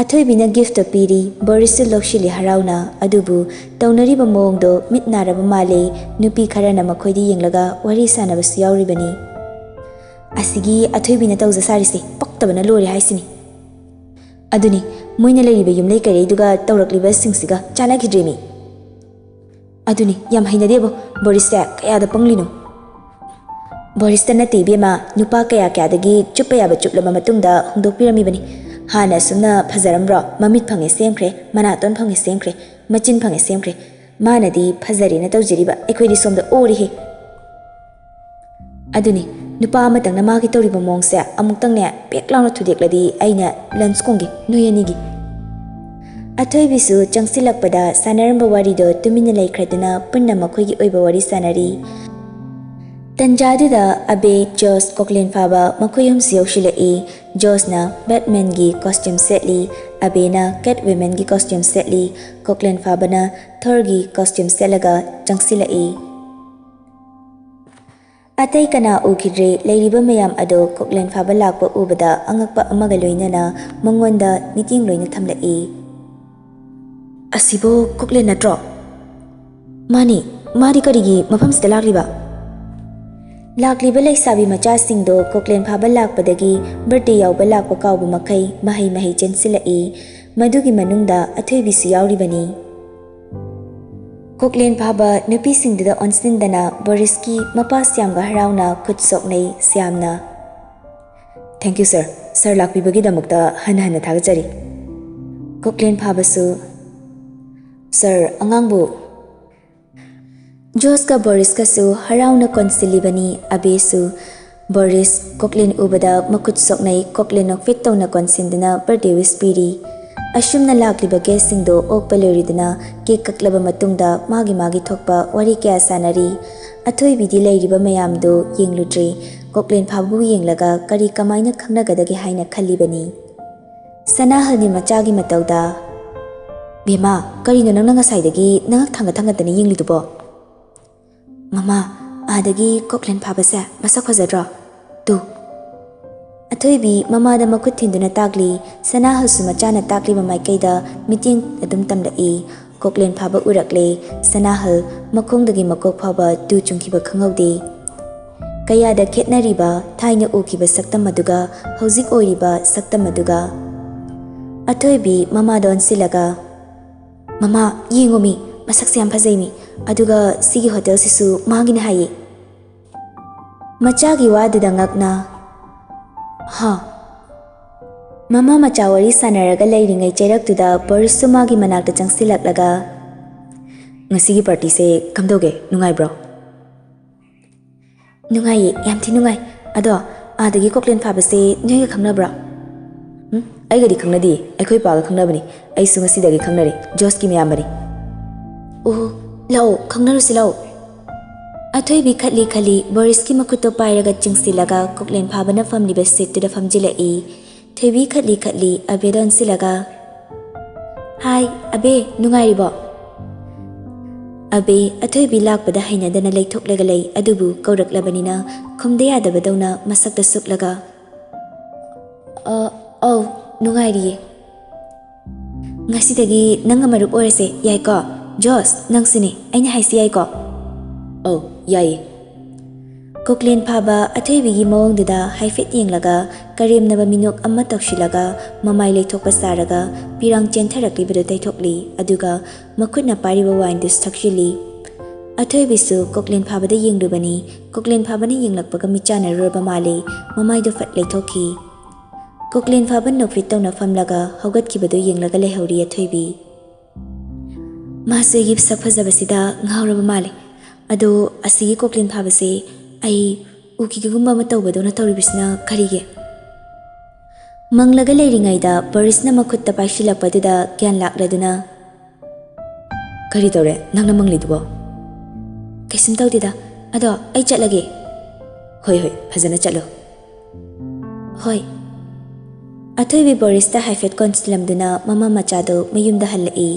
ꯑꯊꯣꯏꯕꯤꯅ ꯒꯤꯐꯇꯣ ꯄꯤꯔꯤ꯫ ꯕꯣꯔꯤꯁꯁꯨ ꯂꯧꯁꯤꯜꯂꯤ ꯍꯔꯥꯎꯅ꯫ ꯑꯗꯨꯕꯨ ꯇꯧꯅꯔꯤꯕ ꯃꯑꯣꯡꯗꯣ ꯃꯤꯠ ꯅꯥꯔꯕ ꯃꯥꯜꯂꯦ꯫ ꯅꯨꯄꯤ ꯈꯔꯅ ꯃꯈꯣꯏꯗ ꯌꯦꯡꯂꯒ ꯋꯥꯔꯤ ꯁꯥꯟꯅꯕꯁꯨ ꯌꯥꯎꯔꯤꯕꯅꯤ꯫ "ꯑꯁꯤꯒꯤ ꯑꯊꯣꯏꯕꯤꯅ ꯇꯧꯖ ꯁꯥꯔꯤꯁꯦ ꯄꯛꯇꯕꯅ ꯂꯣꯏꯔꯦ ꯍꯥꯏꯁꯤꯅꯤ꯫ ꯑꯗꯨꯅꯤ, ꯃꯣꯏꯅ ꯂꯩꯔꯤꯕ ꯌꯨꯝꯂꯩ ꯀꯩꯔꯩꯗꯨꯒ ꯇꯧꯔꯛꯂꯤꯕꯁꯤꯡꯁꯤꯒ ꯆꯥꯟꯅꯈꯤꯗ꯭ꯔꯦꯃꯤ꯫ ꯑꯗꯨꯅꯤ, ꯌꯥꯝ ꯍꯩꯅꯗꯦꯕꯣ, ꯕꯣꯔꯤꯁꯁꯦ ꯀꯌꯥꯗ ꯄꯪꯂꯤꯅꯣ!" "ꯕꯣꯔꯤꯁꯇ ꯅꯠꯇꯦ ꯏꯕꯦꯝꯃ, ꯅꯨꯄꯥ ꯀꯌꯥ ꯀꯌꯥꯗꯒꯤ ꯆꯨꯞꯄ ꯌꯥꯕ ꯆꯨꯞꯂꯕ ꯃꯇꯨꯡꯗ ꯍꯣꯡꯗꯣꯛꯄꯤꯔꯝꯃꯤꯕꯅꯤ꯫ ꯍꯥꯟꯅ ꯑꯁꯨꯝꯅ ꯐꯖꯔꯝꯕ꯭ꯔꯣ? ꯃꯃꯤꯠ ꯐꯪꯉꯦ ꯁꯦꯝꯈ꯭ꯔꯦ, ꯃꯅꯥꯇꯣꯟ ꯐꯪꯉꯦ ꯁꯦꯝꯈ꯭ꯔꯦ, ꯃꯆꯤꯟ ꯐꯪꯉꯦ ꯁꯦꯝꯈ꯭ꯔꯦ꯫ ꯃꯥꯅꯗꯤ ꯐꯖꯔꯦꯅ ꯇꯧꯖꯔꯤꯕ, ꯑꯩꯈꯣꯏꯗꯤ ꯁꯣꯝꯗ ꯑꯣꯔꯦꯍꯦ"꯫ ꯑꯗꯨꯅꯤ, ꯅꯨꯄꯥ ꯑꯃꯇꯪꯅ ꯃꯥꯒꯤ ꯇꯧꯔꯤꯕ ꯃꯑꯣꯡꯁꯦ ꯑꯃꯨꯛꯇꯪꯅꯦ ꯄꯦꯛ ꯂꯥꯎꯅ ꯊꯨꯗꯦꯛꯂꯗꯤ ꯑꯩꯅ ꯂꯟꯁ ꯀꯣꯡꯒꯦ ꯅꯣꯏ ꯑꯅꯤꯒꯤ꯫ ꯑꯊꯣꯏꯕꯤꯁꯨ ꯆꯪꯁꯤꯜꯂꯛꯄꯗ ꯁꯥꯟꯅꯔꯝꯕ ꯋꯥꯔꯤꯗꯣ ꯇꯨꯃꯤꯟꯅ ꯂꯩꯈ꯭ꯔꯗꯨꯅ ꯄꯨꯟꯅ ꯃꯈꯣꯏꯒꯤ ꯑꯣꯏꯕ ꯋꯥꯔꯤ ꯁꯥꯟꯅꯔꯤ꯫ ꯇꯟꯖꯥꯗꯨꯗ ꯑꯕꯦ, ꯖꯣꯁ, ꯀꯣꯛꯂꯦꯟ ꯐꯥꯕ ꯃꯈꯣꯏ ꯑꯍꯨꯝꯁꯨ ꯌꯧꯁꯤꯜꯂꯛꯏ꯫ ꯖꯣꯁꯅ ꯕꯦꯠꯃꯦꯟꯒꯤ ꯀꯣꯁꯇ꯭ꯌꯨꯝ ꯁꯦꯠꯂꯤ, ꯑꯕꯦꯅ ꯀꯦꯠ ꯋꯤꯃꯦꯟꯒꯤ ꯀꯣꯁꯇ꯭ꯌꯨꯝ ꯁꯦꯠꯂꯤ, ꯀꯣꯛꯂꯦꯟ ꯐꯥꯕꯅ ꯊꯣꯔꯒꯤ ꯀꯣꯁꯇ꯭ꯌꯨꯝ ꯁꯦꯠꯂꯒ ꯆꯪꯁꯤꯜꯂꯛꯏ꯫ ꯑꯇꯩ ꯀꯅꯥ ꯎꯈꯤꯗ꯭ꯔꯦ꯫ ꯂꯩꯔꯤꯕ ꯃꯌꯥꯝ ꯑꯗꯣ ꯀꯣꯛꯂꯦꯟ ꯐꯥꯕ ꯂꯥꯛꯄ ꯎꯕꯗ ꯑꯉꯛꯄ ꯑꯃꯒ ꯂꯣꯏꯅꯅ ꯃꯉꯣꯟꯗ ꯃꯤꯠꯌꯦꯡ ꯂꯣꯏꯅ ꯊꯝꯂꯛꯏ꯫ "ꯑꯁꯤꯕꯨ ꯀꯣꯛꯂꯦꯟ ꯅꯠꯇ꯭ꯔꯣ?" "ꯃꯥꯅꯤ, ꯃꯥꯗꯤ ꯀꯔꯤꯒꯤ ꯃꯐꯝꯁꯤꯗ ꯂꯥꯛꯂꯤꯕ?" ꯂꯥꯛꯂꯤꯕ ꯂꯩꯁꯥꯕꯤ ꯃꯆꯥꯁꯤꯡꯗꯣ ꯀꯣꯛꯂꯦꯟ ꯐꯥꯕ ꯂꯥꯛꯄꯗꯒꯤ ꯕꯔꯊꯗꯦ ꯌꯥꯎꯕ ꯂꯥꯛꯄ ꯀꯥꯎꯕ ꯃꯈꯩ ꯃꯍꯩ ꯃꯍꯩ ꯆꯦꯟꯁꯤꯜꯂꯛꯏ꯫ ꯃꯗꯨꯒꯤ ꯃꯅꯨꯡꯗ ꯑꯊꯣꯏꯕꯤꯁꯨ ꯌꯥꯎꯔꯤꯕꯅꯤ꯫ ꯀꯣꯛꯂꯦꯟ ꯐꯥꯕ ꯅꯨꯄꯤꯁꯤꯡꯗꯨꯗ ꯑꯣꯟꯁꯤꯟꯗꯅ ꯕꯣꯔꯤꯁꯀꯤ ꯃꯄꯥ ꯁ꯭ꯌꯥꯝꯒ ꯍꯔꯥꯎꯅ ꯈꯨꯠ ꯁꯣꯛꯅꯩ꯫ ꯁ꯭ꯌꯥꯝꯅ, "Thank you, sir. Sir ꯂꯥꯛꯄꯤꯕꯒꯤꯗꯃꯛꯇ ꯍꯟꯅ ꯍꯟꯅ ꯊꯥꯒꯠꯆꯔꯤ꯫" ꯀꯣꯛꯂꯦꯟ ꯐꯥꯕꯁꯨ, "Sir, ꯑꯉꯥꯡꯕꯨ?" ꯖꯣꯁꯀ ꯕꯣꯔꯤꯁꯀꯁꯨ ꯍꯔꯥꯎꯅ ꯀꯣꯟꯁꯤꯜꯂꯤꯕꯅꯤ꯫ ꯑꯕꯦꯁꯨ꯫ ꯕꯣꯔꯤꯁ ꯀꯣꯛꯂꯦꯟ ꯎꯕꯗ ꯃꯈꯨꯠ ꯁꯣꯛꯅꯩ꯫ ꯀꯣꯛꯂꯦꯟ ꯅꯣꯛꯐꯦꯠ ꯇꯧꯅ ꯀꯣꯟꯁꯤꯟꯗꯨꯅ ꯕꯔꯊꯗꯦ ꯋꯤꯁ ꯄꯤꯔꯤ꯫ ꯑꯁꯨꯝꯅ ꯂꯥꯛꯂꯤꯕ ꯒꯦꯁꯁꯤꯡꯗꯣ ꯑꯣꯛꯄ ꯂꯣꯏꯔꯗꯨꯅ ꯀꯦꯛ ꯀꯛꯂꯕ ꯃꯇꯨꯡꯗ ꯃꯥꯒꯤ ꯃꯥꯒꯤ ꯊꯣꯛꯄ ꯋꯥꯔꯤ ꯀꯌꯥ ꯁꯥꯟꯅꯔꯤ꯫ ꯑꯊꯣꯏꯕꯤꯗꯤ ꯂꯩꯔꯤꯕ ꯃꯌꯥꯝꯗꯨ ꯌꯦꯡꯂꯨꯗ꯭ꯔꯤ꯫ ꯀꯣꯛꯂꯦꯟ ꯐꯥꯕꯕꯨ ꯌꯦꯡꯂꯒ ꯀꯔꯤ ꯀꯃꯥꯏꯅ ꯈꯪꯅꯒꯗꯒꯦ ꯍꯥꯏꯅ ꯈꯜꯂꯤꯕꯅꯤ꯫ ꯁꯅꯥꯍꯜꯅꯤ ꯃꯆꯥꯒꯤ ꯃꯇꯧꯗ, "ꯕꯦꯝꯃ, ꯀꯔꯤꯅꯣ ꯅꯪꯅ ꯉꯁꯥꯏꯗꯒꯤ ꯅꯉꯛ ꯊꯥꯡꯒꯠ ꯊꯥꯡꯒꯠꯇꯅ ꯌꯦꯡꯂꯤꯗꯨꯕꯣ?" "ꯃꯃꯥ, ꯑꯥꯗꯒꯤ ꯀꯣꯛꯂꯦꯟ ꯐꯥꯕꯁꯦ ꯃꯁꯛ ꯐꯖꯗ꯭ꯔꯣ? ꯇꯨ꯫" ꯑꯊꯣꯏꯕꯤ ꯃꯃꯥꯗ ꯃꯈꯨꯠ ꯊꯤꯟꯗꯨꯅ ꯇꯥꯛꯂꯤ꯫ ꯁꯅꯥꯍꯜꯁꯨ ꯃꯆꯥꯅ ꯇꯥꯛꯂꯤꯕ ꯃꯥꯏꯀꯩꯗ ꯃꯤꯠꯌꯦꯡ ꯑꯗꯨꯝ ꯇꯝꯂꯛꯏ꯫ ꯀꯣꯛꯂꯦꯟ ꯐꯥꯕ ꯎꯔꯛꯂꯦ꯫ ꯁꯅꯥꯍꯜ ꯃꯈꯣꯡꯗꯒꯤ ꯃꯀꯣꯛ ꯐꯥꯎꯕ ꯇꯨ ꯆꯨꯡꯈꯤꯕ ꯈꯪꯍꯧꯗꯦ꯫ ꯀꯌꯥꯗ ꯈꯦꯠꯅꯔꯤꯕ ꯊꯥꯏꯅ ꯎꯈꯤꯕ ꯁꯛꯇꯝ ꯑꯗꯨꯒ ꯍꯧꯖꯤꯛ ꯑꯣꯏꯔꯤꯕ ꯁꯛꯇꯝ ꯑꯗꯨꯒ꯫ ꯑꯊꯣꯏꯕꯤ ꯃꯃꯥꯗ ꯑꯣꯟꯁꯤꯜꯂꯒ, "ꯃꯃꯥ, ꯌꯦꯡꯉꯣꯃꯤ, ꯃꯁꯛꯁꯦ ꯌꯥꯝ ꯐꯖꯩꯃꯤ꯫ ꯑꯗꯨꯒ ꯁꯤꯒꯤ ꯍꯣꯇꯦꯜꯁꯤꯁꯨ ꯃꯥꯒꯤꯅꯦ ꯍꯥꯏꯌꯦ꯫" ꯃꯆꯥꯒꯤ ꯋꯥꯗꯨꯗ ꯉꯛꯅ, "ꯍꯥ?" ꯃꯃꯥ ꯃꯆꯥ ꯋꯥꯔꯤ ꯁꯥꯟꯅꯔꯒ ꯂꯩꯔꯤꯉꯩ ꯆꯩꯔꯛꯇꯨꯗ ꯕꯣꯔꯤꯁꯁꯨ ꯃꯥꯒꯤ ꯃꯅꯥꯛꯇ ꯆꯪꯁꯤꯜꯂꯛꯂꯒ, "ꯉꯁꯤꯒꯤ ꯄꯥꯔꯇꯤꯁꯦ ꯀꯝꯗꯧꯒꯦ? ꯅꯨꯡꯉꯥꯏꯕ꯭ꯔꯣ?" "ꯅꯨꯡꯉꯥꯏꯌꯦ, ꯌꯥꯝ ꯊꯤ ꯅꯨꯡꯉꯥꯏ꯫ ꯑꯗꯣ ꯑꯥꯗꯒꯤ ꯀꯣꯛꯂꯦꯟ ꯐꯥꯕꯁꯦ ꯅꯣꯏꯒ ꯈꯪꯅꯕ꯭ꯔꯣ?" "ꯎꯝ, ꯑꯩꯒꯗꯤ ꯈꯪꯅꯗꯤꯌꯦ, ꯑꯩꯈꯣꯏ ꯄꯥꯒ ꯈꯪꯅꯕꯅꯤ꯫ ꯑꯩꯁꯨ ꯉꯁꯤꯗꯒꯤ ꯈꯪꯅꯔꯦ, ꯖꯣꯁꯀꯤ ꯃꯌꯥꯝꯕꯅꯤ꯫" "ꯑꯣ, ꯂꯥꯛꯑꯣ, ꯈꯪꯅꯔꯨꯁꯤ ꯂꯥꯛꯑꯣ꯫" ꯑꯊꯣꯏꯕꯤ ꯈꯠꯂꯤ ꯈꯠꯂꯤ ꯕꯣꯔꯤꯁꯀꯤ ꯃꯈꯨꯠꯇꯣ ꯄꯥꯏꯔꯒ ꯆꯤꯡꯁꯤꯜꯂꯒ ꯀꯣꯛꯂꯦꯟ ꯐꯥꯕꯅ ꯐꯝꯂꯤꯕ ꯁꯤꯠꯇꯨꯗ ꯐꯝꯖꯤꯜꯂꯛꯏ꯫ ꯊꯣꯏꯕꯤ ꯈꯠꯂꯤ ꯈꯠꯂꯤ ꯑꯕꯦꯗ ꯑꯣꯟꯁꯤꯜꯂꯒ, "ꯍꯥꯏ, ꯑꯕꯦ, ꯅꯨꯡꯉꯥꯏꯔꯤꯕꯣ?" ꯑꯕꯦ ꯑꯊꯣꯏꯕꯤ ꯂꯥꯛꯄꯗ ꯍꯩꯅꯗꯅ ꯂꯩꯊꯣꯛꯂꯒ ꯂꯩ, ꯑꯗꯨꯕꯨ ꯀꯧꯔꯛꯂꯕꯅꯤꯅ ꯈꯨꯝꯗ ꯌꯥꯗꯕꯗꯧꯅ ꯃꯁꯛꯇ ꯁꯨꯛꯂꯒ, "ꯑ, ꯑꯧ, ꯅꯨꯡꯉꯥꯏꯔꯤꯌꯦ꯫" "ꯉꯁꯤꯗꯒꯤ ꯅꯪꯒ ꯃꯔꯨꯞ ꯑꯣꯏꯔꯁꯦ, ꯌꯥꯏꯀꯣ? ꯖꯣꯁ, ꯅꯪꯁꯨꯅꯦ, ꯑꯩꯅ ꯍꯥꯏꯁꯤ ꯌꯥꯏꯀꯣ?" "ꯑꯧ, ꯌꯥꯏꯌꯦ꯫" ꯀꯣꯛꯂꯦꯟ ꯐꯥꯕ ꯑꯊꯣꯏꯕꯤꯒꯤ ꯃꯑꯣꯡꯗꯨꯗ ꯍꯥꯏꯐꯦꯠ ꯌꯦꯡꯂꯒ, ꯀꯔꯦꯝꯅꯕ ꯃꯤꯅꯣꯛ ꯑꯃ ꯇꯧꯁꯤꯜꯂꯒ, ꯃꯃꯥꯏ ꯂꯩꯊꯣꯛꯄ ꯁꯥꯔꯒ ꯄꯤꯔꯥꯡ ꯆꯦꯟꯊꯔꯛꯂꯤꯕꯗꯨ ꯇꯩꯊꯣꯛꯂꯤ꯫ ꯑꯗꯨꯒ ꯃꯈꯨꯠꯅ ꯄꯥꯏꯔꯤꯕ ꯋꯥꯏꯟꯗꯨ ꯊꯛꯆꯤꯜꯂꯤ꯫ ꯑꯊꯣꯏꯕꯤꯁꯨ ꯀꯣꯛꯂꯦꯟ ꯐꯥꯕꯗ ꯌꯦꯡꯂꯨꯕꯅꯤ꯫ ꯀꯣꯛꯂꯦꯟ ꯐꯥꯕꯅ ꯌꯦꯡꯂꯛꯄꯒ ꯃꯤꯠ ꯆꯥꯟꯅꯔꯨꯔꯕ ꯃꯥꯜꯂꯤ꯫ ꯃꯃꯥꯏꯗꯨ ꯐꯠ ꯂꯩꯊꯣꯛꯈꯤ꯫ ꯀꯣꯛꯂꯦꯟ ꯐꯥꯕ ꯅꯣꯛꯐꯦꯠ ꯇꯧꯅ ꯐꯝꯂꯒ ꯍꯧꯒꯠꯈꯤꯕꯗꯨ ꯌꯦꯡꯂꯒ ꯂꯩꯍꯧꯔꯤ ꯑꯊꯣꯏꯕꯤ꯫ ꯃꯥꯁꯦ ꯑꯩꯒꯤ ꯁꯛ ꯐꯖꯕꯁꯤꯗ ꯉꯥꯎꯔꯕ ꯃꯥꯜꯂꯦ꯫ ꯑꯗꯣ ꯑꯁꯤꯒꯤ ꯀꯣꯛꯂꯦꯟ ꯐꯥꯕꯁꯦ ꯑꯩ ꯎꯀꯤꯜꯒꯨꯝꯕ ꯑꯃ ꯇꯧꯕꯗꯧꯅ ꯇꯧꯔꯤꯕꯁꯤꯅ ꯀꯔꯤꯒꯤ? ꯃꯪꯂꯒ ꯂꯩꯔꯤꯉꯩꯗ ꯕꯣꯔꯤꯁꯅ ꯃꯈꯨꯠꯇ ꯄꯥꯏꯁꯤꯜꯂꯛꯄꯗꯨꯗ ꯒ꯭ꯌꯥꯟ ꯂꯥꯛꯂꯗꯨꯅ, "ꯀꯔꯤ ꯇꯧꯔꯦ ꯅꯪꯅ ꯃꯪꯂꯤꯗꯨꯕꯣ?" "ꯀꯩꯁꯨꯝ ꯇꯧꯗꯦꯗ꯫ ꯑꯗꯣ ꯑꯩ ꯆꯠꯂꯒꯦ꯫" "ꯍꯣꯏ, ꯍꯣꯏ, ꯐꯖꯅ ꯆꯠꯂꯣ꯫" "ꯍꯣꯏ꯫" ꯑꯊꯣꯏꯕꯤ ꯕꯣꯔꯤꯁꯇ ꯍꯥꯏꯐꯦꯠ ꯀꯣꯟꯁꯤꯜꯂꯝꯗꯨꯅ ꯃꯃꯥ ꯃꯆꯥꯗꯨ ꯃꯌꯨꯝꯗ ꯍꯜꯂꯛꯏ꯫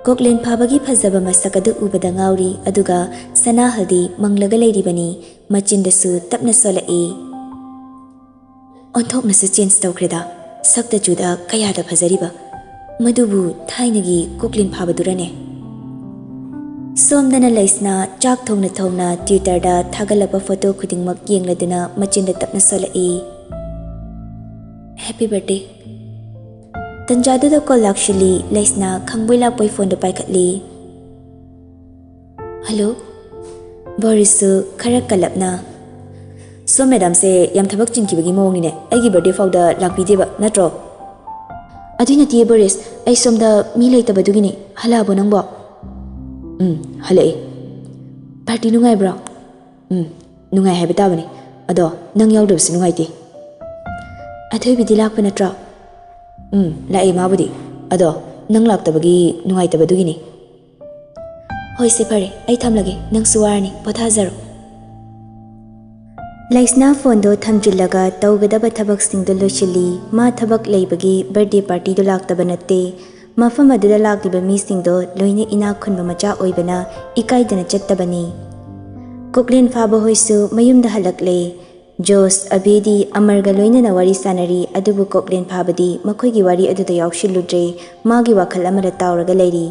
ꯀꯣꯛꯂꯦꯟ ꯐꯥꯕꯒꯤ ꯐꯖꯕ ꯃꯁꯛ ꯑꯗꯨ ꯎꯕꯗ ꯉꯥꯎꯔꯤ, ꯑꯗꯨꯒ ꯁꯅꯥꯍꯜꯗꯤ ꯃꯪꯂꯒ ꯂꯩꯔꯤꯕꯅꯤ, ꯃꯆꯤꯟꯗꯁꯨ ꯇꯞꯅ ꯁꯣꯜꯂꯛꯏ꯫ ꯑꯣꯟꯊꯣꯛꯅꯁꯨ ꯆꯦꯟꯖ ꯇꯧꯈ꯭ꯔꯦꯗ, ꯁꯛꯇ ꯆꯨꯗ ꯀꯌꯥꯗ ꯐꯖꯔꯤꯕ꯫ ꯃꯗꯨꯕꯨ ꯊꯥꯏꯅꯒꯤ ꯀꯣꯛꯂꯦꯟ ꯐꯥꯕꯗꯨꯔꯅꯦ? ꯁꯣꯝꯗꯅ ꯂꯩꯁꯅꯥ ꯆꯥꯛ ꯊꯣꯡꯅ ꯊꯣꯡꯅ Twitter-ꯗ ꯊꯥꯒꯠꯂꯛꯄ ꯐꯣꯇꯣ ꯈꯨꯗꯤꯡꯃꯛ ꯌꯦꯡꯂꯗꯨꯅ ꯃꯆꯤꯟꯗ ꯇꯞꯅ ꯁꯣꯜꯂꯛꯏ꯫ "Happy birthday." ꯇꯟꯖꯥꯗꯨꯗ ꯀꯣꯜ ꯂꯥꯛꯁꯤꯜꯂꯤ꯫ ꯂꯩꯁꯅꯥ ꯈꯪꯕꯣꯏ ꯂꯥꯛꯄꯣꯏ ꯐꯣꯟꯗꯨ ꯄꯥꯏꯈꯠꯂꯤ꯫ "ꯍꯜꯂꯣ?" ꯕꯣꯔꯤꯁꯁꯨ ꯈꯔ ꯀꯜꯂꯞꯅ, "ꯁꯣꯝ ꯃꯦꯗꯥꯝꯁꯦ ꯌꯥꯝ ꯊꯕꯛ ꯆꯤꯟꯈꯤꯕꯒꯤ ꯃꯑꯣꯡꯅꯤꯅꯦ, ꯑꯩꯒꯤ ꯕꯥꯔꯗꯦ ꯐꯥꯎꯗ ꯂꯥꯛꯄꯤꯗꯦꯕ ꯅꯠꯇ꯭ꯔꯣ?" "ꯑꯗꯨꯏ ꯅꯠꯇꯦ ꯕꯣꯔꯤꯁ, ꯑꯩ ꯁꯣꯝꯗ ꯃꯤ ꯂꯩꯇꯕꯗꯨꯒꯤꯅꯤ꯫ ꯍꯜꯂꯛꯑꯕꯣ ꯅꯪꯕꯣ?" "ꯎꯝ, ꯍꯜꯂꯛꯑꯦ꯫" "ꯄꯥꯔꯇꯤ ꯅꯨꯡꯉꯥꯏꯕ꯭ꯔꯣ?" "ꯎꯝ, ꯅꯨꯡꯉꯥꯏ ꯍꯥꯏꯕ ꯇꯥꯕꯅꯤ꯫ ꯑꯗꯣ ꯅꯪ ꯌꯥꯎꯗꯕꯁꯦ ꯅꯨꯡꯉꯥꯏꯇꯦ꯫" "ꯑꯊꯣꯏꯕꯤꯗꯤ ꯂꯥꯛꯄ ꯅꯠꯇ꯭ꯔꯣ?" "ꯎꯝ, ꯂꯥꯛꯑꯦ ꯃꯥꯕꯨꯗꯤ꯫ ꯑꯗꯣ ꯅꯪ ꯂꯥꯛꯇꯕꯒꯤ ꯅꯨꯡꯉꯥꯏꯇꯕꯗꯨꯒꯤꯅꯤ꯫" "ꯍꯣꯏꯁꯦ, ꯐꯔꯦ, ꯑꯩ ꯊꯝꯂꯒꯦ, ꯅꯪꯁꯨ ꯋꯥꯔꯅꯤ, ꯄꯣꯊꯥꯖꯔꯣ꯫" ꯂꯩꯁꯅꯥ ꯐꯣꯟꯗꯣ ꯊꯝꯖꯤꯜꯂꯒ ꯇꯧꯒꯗꯕ ꯊꯕꯛꯁꯤꯡꯗꯣ ꯂꯣꯏꯁꯤꯜꯂꯤ꯫ ꯃꯥ ꯊꯕꯛ ꯂꯩꯕꯒꯤ ꯕꯥꯔꯗꯦ ꯄꯥꯔꯇꯤꯗꯣ ꯂꯥꯛꯇꯕ ꯅꯠꯇꯦ꯫ ꯃꯐꯝ ꯑꯗꯨꯗ ꯂꯥꯛꯂꯤꯕ ꯃꯤꯁꯤꯡꯗꯣ ꯂꯣꯏꯅ ꯏꯅꯥꯛ ꯈꯨꯟꯕ ꯃꯆꯥ ꯑꯣꯏꯕꯅ ꯏꯀꯥꯏꯗꯅ ꯆꯠꯇꯕꯅꯤ꯫ ꯀꯣꯛꯂꯦꯟ ꯐꯥꯕ ꯍꯣꯏꯁꯨ ꯃꯌꯨꯝꯗ ꯍꯜꯂꯛꯂꯦ꯫ ꯖꯣꯁ, ꯑꯕꯤꯗꯤ ꯑꯃꯔꯒ ꯂꯣꯏꯅꯅ ꯋꯥꯔꯤ ꯁꯥꯟꯅꯔꯤ, ꯑꯗꯨꯕꯨ ꯀꯣꯛꯂꯦꯟ ꯐꯥꯕꯗꯤ ꯃꯈꯣꯏꯒꯤ ꯋꯥꯔꯤ ꯑꯗꯨꯗ ꯌꯥꯎꯁꯤꯜꯂꯨꯗ꯭ꯔꯦ꯫ ꯃꯥꯒꯤ ꯋꯥꯈꯜ ꯑꯃꯗ ꯇꯥꯎꯔꯒ ꯂꯩꯔꯤ꯫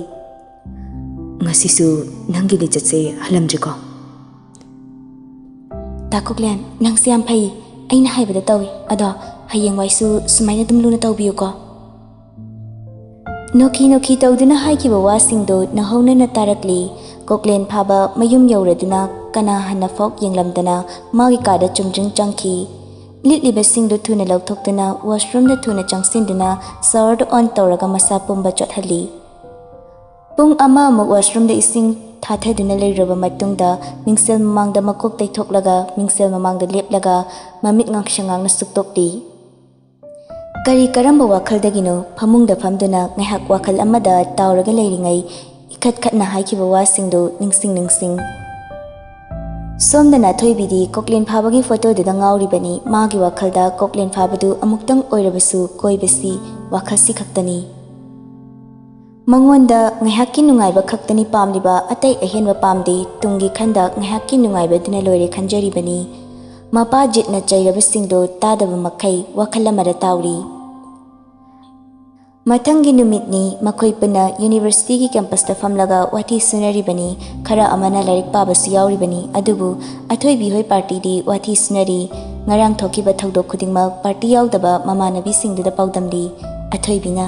"ꯉꯁꯤꯁꯨ ꯅꯪꯒꯤ ꯂꯤꯆꯠꯁꯦ ꯍꯜꯂꯝꯗ꯭ꯔꯤꯀꯣ?" ꯇꯥ ꯀꯣꯛꯂꯦꯟ, ꯅꯪꯁꯦ ꯌꯥꯝ ꯐꯩ꯫ ꯑꯩꯅ ꯍꯥꯏꯕꯗ ꯇꯧꯏ꯫ ꯑꯗꯣ ꯍꯌꯦꯡꯋꯥꯏꯁꯨ ꯁꯨꯃꯥꯏꯅ ꯑꯗꯨꯝ ꯂꯨꯅ ꯇꯧꯕꯤꯌꯨꯀꯣ꯫ ꯅꯣꯛꯈꯤ ꯅꯣꯛꯈꯤ ꯇꯧꯗꯨꯅ ꯍꯥꯏꯈꯤꯕ ꯋꯥꯁꯤꯡꯗꯨ ꯅꯧꯍꯧꯅꯅ ꯇꯥꯔꯛꯂꯤ꯫ ꯀꯣꯛꯂꯦꯟ ꯐꯥꯕ ꯃꯌꯨꯝ ꯌꯧꯔꯗꯨꯅ ꯀꯅꯥ ꯍꯟꯅ ꯐꯥꯎ ꯌꯦꯡꯂꯝꯗꯅ ꯃꯥꯒꯤ ꯀꯥꯗ ꯆꯨꯝꯗ꯭ꯔꯤꯡ ꯆꯪꯈꯤ꯫ ꯂꯤꯠꯂꯤꯕꯁꯤꯡꯗꯨ ꯊꯨꯅ ꯂꯧꯊꯣꯛꯇꯨꯅ washroomꯗ ꯊꯨꯅ ꯆꯪꯁꯤꯟꯗꯨꯅ showerꯗꯨ on ꯇꯧꯔꯒ ꯃꯁꯥ ꯄꯨꯝꯕ ꯆꯣꯠꯍꯜꯂꯤ꯫ ꯄꯨꯡ ꯑꯃꯃꯨꯛ washroomꯗ ꯏꯁꯤꯡ ꯊꯥꯊꯗꯨꯅ ꯂꯩꯔꯨꯔꯕ ꯃꯇꯨꯡꯗ ꯃꯤꯡꯁꯦꯜ ꯃꯃꯥꯡꯗ ꯃꯀꯣꯛ ꯇꯩꯊꯣꯛꯂꯒ ꯃꯤꯡꯁꯦꯜ ꯃꯃꯥꯡꯗ ꯂꯦꯞꯂꯒ ꯃꯃꯤꯠ ꯉꯥꯡꯁꯪ ꯉꯥꯡꯅ ꯁꯨꯛꯇꯣꯛꯂꯤ꯫ ꯀꯔꯤ ꯀꯔꯝꯕ ꯋꯥꯈꯜꯗꯒꯤꯅꯣ ꯐꯃꯨꯡꯗ ꯐꯝꯗꯨꯅ ꯉꯥꯏꯍꯥꯛ ꯋꯥꯈꯜ ꯑꯃꯗ ꯇꯥꯎꯔꯒ ꯂꯩꯔꯤꯉꯩ ꯏꯈꯠ ꯈꯠꯅ ꯍꯥꯏꯈꯤꯕ ꯋꯥꯁꯤꯡꯗꯨ ꯅꯤꯡꯁꯤꯡ ꯅꯤꯡꯁꯤꯡ꯫ ꯁꯣꯝꯗꯅ ꯑꯊꯣꯏꯕꯤꯗꯤ ꯀꯣꯛꯂꯦꯟ ꯐꯥꯕꯒꯤ photoꯗꯨꯗ ꯉꯥꯎꯔꯤꯕꯅꯤ꯫ ꯃꯥꯒꯤ ꯋꯥꯈꯜꯗ ꯀꯣꯛꯂꯦꯟ ꯐꯥꯕꯗꯨ ꯑꯃꯨꯛꯇꯪ ꯑꯣꯏꯔꯕꯁꯨ ꯀꯣꯏꯕꯁꯤ ꯋꯥꯈꯜꯁꯤ ꯈꯛꯇꯅꯤ꯫ ꯃꯉꯣꯟꯗ ꯉꯥꯏꯍꯥꯛꯀꯤ ꯅꯨꯡꯉꯥꯏꯕ ꯈꯛꯇꯅꯤ ꯄꯥꯝꯂꯤꯕ, ꯑꯇꯩ ꯑꯍꯦꯟꯕ ꯄꯥꯝꯗꯦ꯫ ꯇꯨꯡꯒꯤ ꯈꯟꯗ ꯉꯥꯏꯍꯥꯛꯀꯤ ꯅꯨꯡꯉꯥꯏꯕꯗꯨꯅ ꯂꯣꯏꯔꯦ ꯈꯟꯖꯔꯤꯕꯅꯤ꯫ ꯃꯄꯥ ꯖꯤꯠꯅ ꯆꯩꯔꯕꯁꯤꯡꯗꯨ ꯇꯥꯗꯕ ꯃꯈꯩ ꯋꯥꯈꯜ ꯑꯃꯗ ꯇꯥꯎꯔꯤ꯫ ꯃꯊꯪꯒꯤ ꯅꯨꯃꯤꯠꯅꯤ꯫ ꯃꯈꯣꯏ ꯄꯨꯟꯅ universityꯒꯤ campusꯇ ꯐꯝꯂꯒ ꯋꯥꯊꯤ ꯁꯨꯅꯔꯤꯕꯅꯤ꯫ ꯈꯔ ꯑꯃꯅ ꯂꯥꯏꯔꯤꯛ ꯄꯥꯕꯁꯨ ꯌꯥꯎꯔꯤꯕꯅꯤ꯫ ꯑꯗꯨꯕꯨ ꯑꯊꯣꯏꯕꯤ ꯍꯣꯏ partyꯗꯤ ꯋꯥꯊꯤ ꯁꯨꯅꯔꯤ꯫ ꯉꯔꯥꯡ ꯊꯣꯛꯈꯤꯕ ꯊꯧꯗꯣꯛ ꯈꯨꯗꯤꯡꯃꯛ party ꯌꯥꯎꯗꯕ ꯃꯃꯥꯟꯅꯕꯤꯁꯤꯡꯗꯨꯗ ꯄꯥꯎꯗꯝꯂꯤ꯫ ꯑꯊꯣꯏꯕꯤꯅ,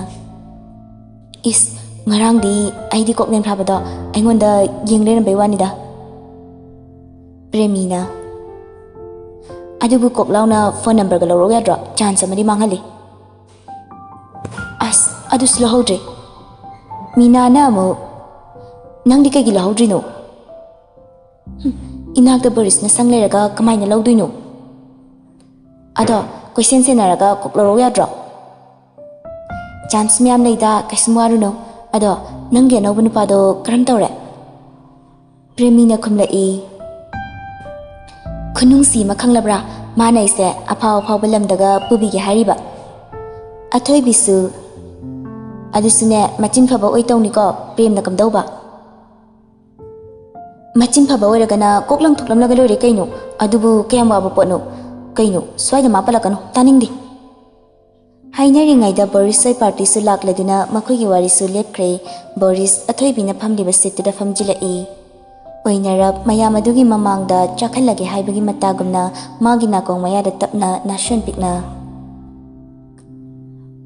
"ꯏꯁ, ꯉꯔꯥꯡꯗꯤ ꯑꯩꯗꯤ ꯀꯣꯛꯂꯦꯟ ꯐꯥꯕꯗꯣ ꯑꯩꯉꯣꯟꯗ ꯌꯦꯡ ꯂꯩꯔꯝꯕꯩ ꯋꯥꯅꯤꯗ꯫" ꯄ꯭ꯔꯦꯃꯤꯅ, "ꯑꯗꯨꯕꯨ ꯀꯣꯛ ꯂꯥꯎꯅ phone numberꯒ ꯂꯧꯔꯛꯎ ꯌꯥꯗ꯭ꯔꯣ? Chance ꯑꯃꯗꯤ ꯃꯥꯡꯍꯜꯂꯤ꯫" ꯑꯁ, ꯑꯗꯨꯁꯨ ꯂꯧꯍꯧꯗ꯭ꯔꯦ꯫ ꯃꯤꯅꯥꯅ ꯑꯃꯨꯛ, "ꯅꯪꯗꯤ ꯀꯩꯒꯤ ꯂꯧꯍꯧꯗ꯭ꯔꯤꯅꯣ?" "ꯍꯨꯝ, ꯏꯅꯥꯛꯇ ꯕꯣꯔꯤꯁꯅ ꯁꯪ ꯂꯩꯔꯒ ꯀꯃꯥꯏꯅ ꯂꯧꯗꯣꯏꯅꯣ? ꯑꯗꯣ ꯀꯣꯏꯁꯦꯟ ꯁꯦꯟꯅꯔꯒ ꯀꯣꯛ ꯂꯧꯔꯛꯎ ꯌꯥꯗ꯭ꯔꯣ?" "Chance ꯃꯌꯥꯝ ꯂꯩꯗ, ꯀꯩꯁꯨꯝ ꯋꯥꯔꯨꯅꯨ꯫ ꯑꯗꯣ ꯅꯪꯒꯤ ꯑꯅꯧꯕ ꯅꯨꯄꯥꯗꯣ ꯀꯔꯝ ꯇꯧꯔꯦ?" ꯄ꯭ꯔꯦꯃꯤꯅ ꯈꯨꯝꯂꯛꯏ, "ꯈꯨꯅꯨꯡꯁꯤ ꯑꯃ ꯈꯪꯂꯕ꯭ꯔꯥ? ꯃꯥꯅ ꯑꯩꯁꯦ ꯑꯐꯥꯎ ꯑꯐꯥꯎꯕ ꯂꯝꯗꯒ ꯄꯨꯕꯤꯒꯦ ꯍꯥꯏꯔꯤꯕ꯫" ꯑꯊꯣꯏꯕꯤꯁꯨ, "ꯑꯗꯨꯁꯨꯅꯦ, ꯃꯆꯤꯟ ꯐꯕ ꯑꯣꯏ ꯇꯧꯅꯤꯀꯣ, ꯄ꯭ꯔꯦꯝꯅ ꯀꯝꯗꯧꯕ?" "ꯃꯆꯤꯟ ꯐꯕ ꯑꯣꯏꯔꯒꯅ ꯀꯣꯛ ꯂꯪꯊꯣꯛꯂꯝꯂꯒ ꯂꯣꯏꯔꯦ ꯀꯩꯅꯣ꯫ ꯑꯗꯨꯕꯨ ꯀꯌꯥꯝ ꯋꯥꯕ ꯄꯣꯠꯅꯣ? ꯀꯩꯅꯣ, ꯁ꯭ꯋꯥꯏꯗ ꯃꯥ ꯄꯜꯂꯛꯀꯅꯨ, ꯇꯥꯅꯤꯡꯗꯦ꯫" ꯍꯥꯏꯅꯔꯤꯉꯩꯗ ꯕꯣꯔꯤꯁ ꯍꯣꯏ partyꯁꯨ ꯂꯥꯛꯂꯗꯨꯅ ꯃꯈꯣꯏꯒꯤ ꯋꯥꯔꯤꯁꯨ ꯂꯦꯞꯈ꯭ꯔꯦ꯫ ꯕꯣꯔꯤꯁ ꯑꯊꯣꯏꯕꯤꯅ ꯐꯝꯂꯤꯕ seatꯇꯨꯗ ꯐꯝꯖꯤꯜꯂꯛꯏ꯫ ꯑꯣꯏꯅꯔꯞ ꯃꯌꯥꯝ ꯑꯗꯨꯒꯤ ꯃꯃꯥꯡꯗ ꯆꯥꯛꯍꯜꯂꯒꯦ ꯍꯥꯏꯕꯒꯤ ꯃꯇꯥꯒꯨꯝꯅ ꯃꯥꯒꯤ ꯅꯥꯀꯣꯡ ꯃꯌꯥꯗ ꯇꯞꯅ ꯅꯥꯁꯤꯌꯣꯟ ꯄꯤꯛꯅ,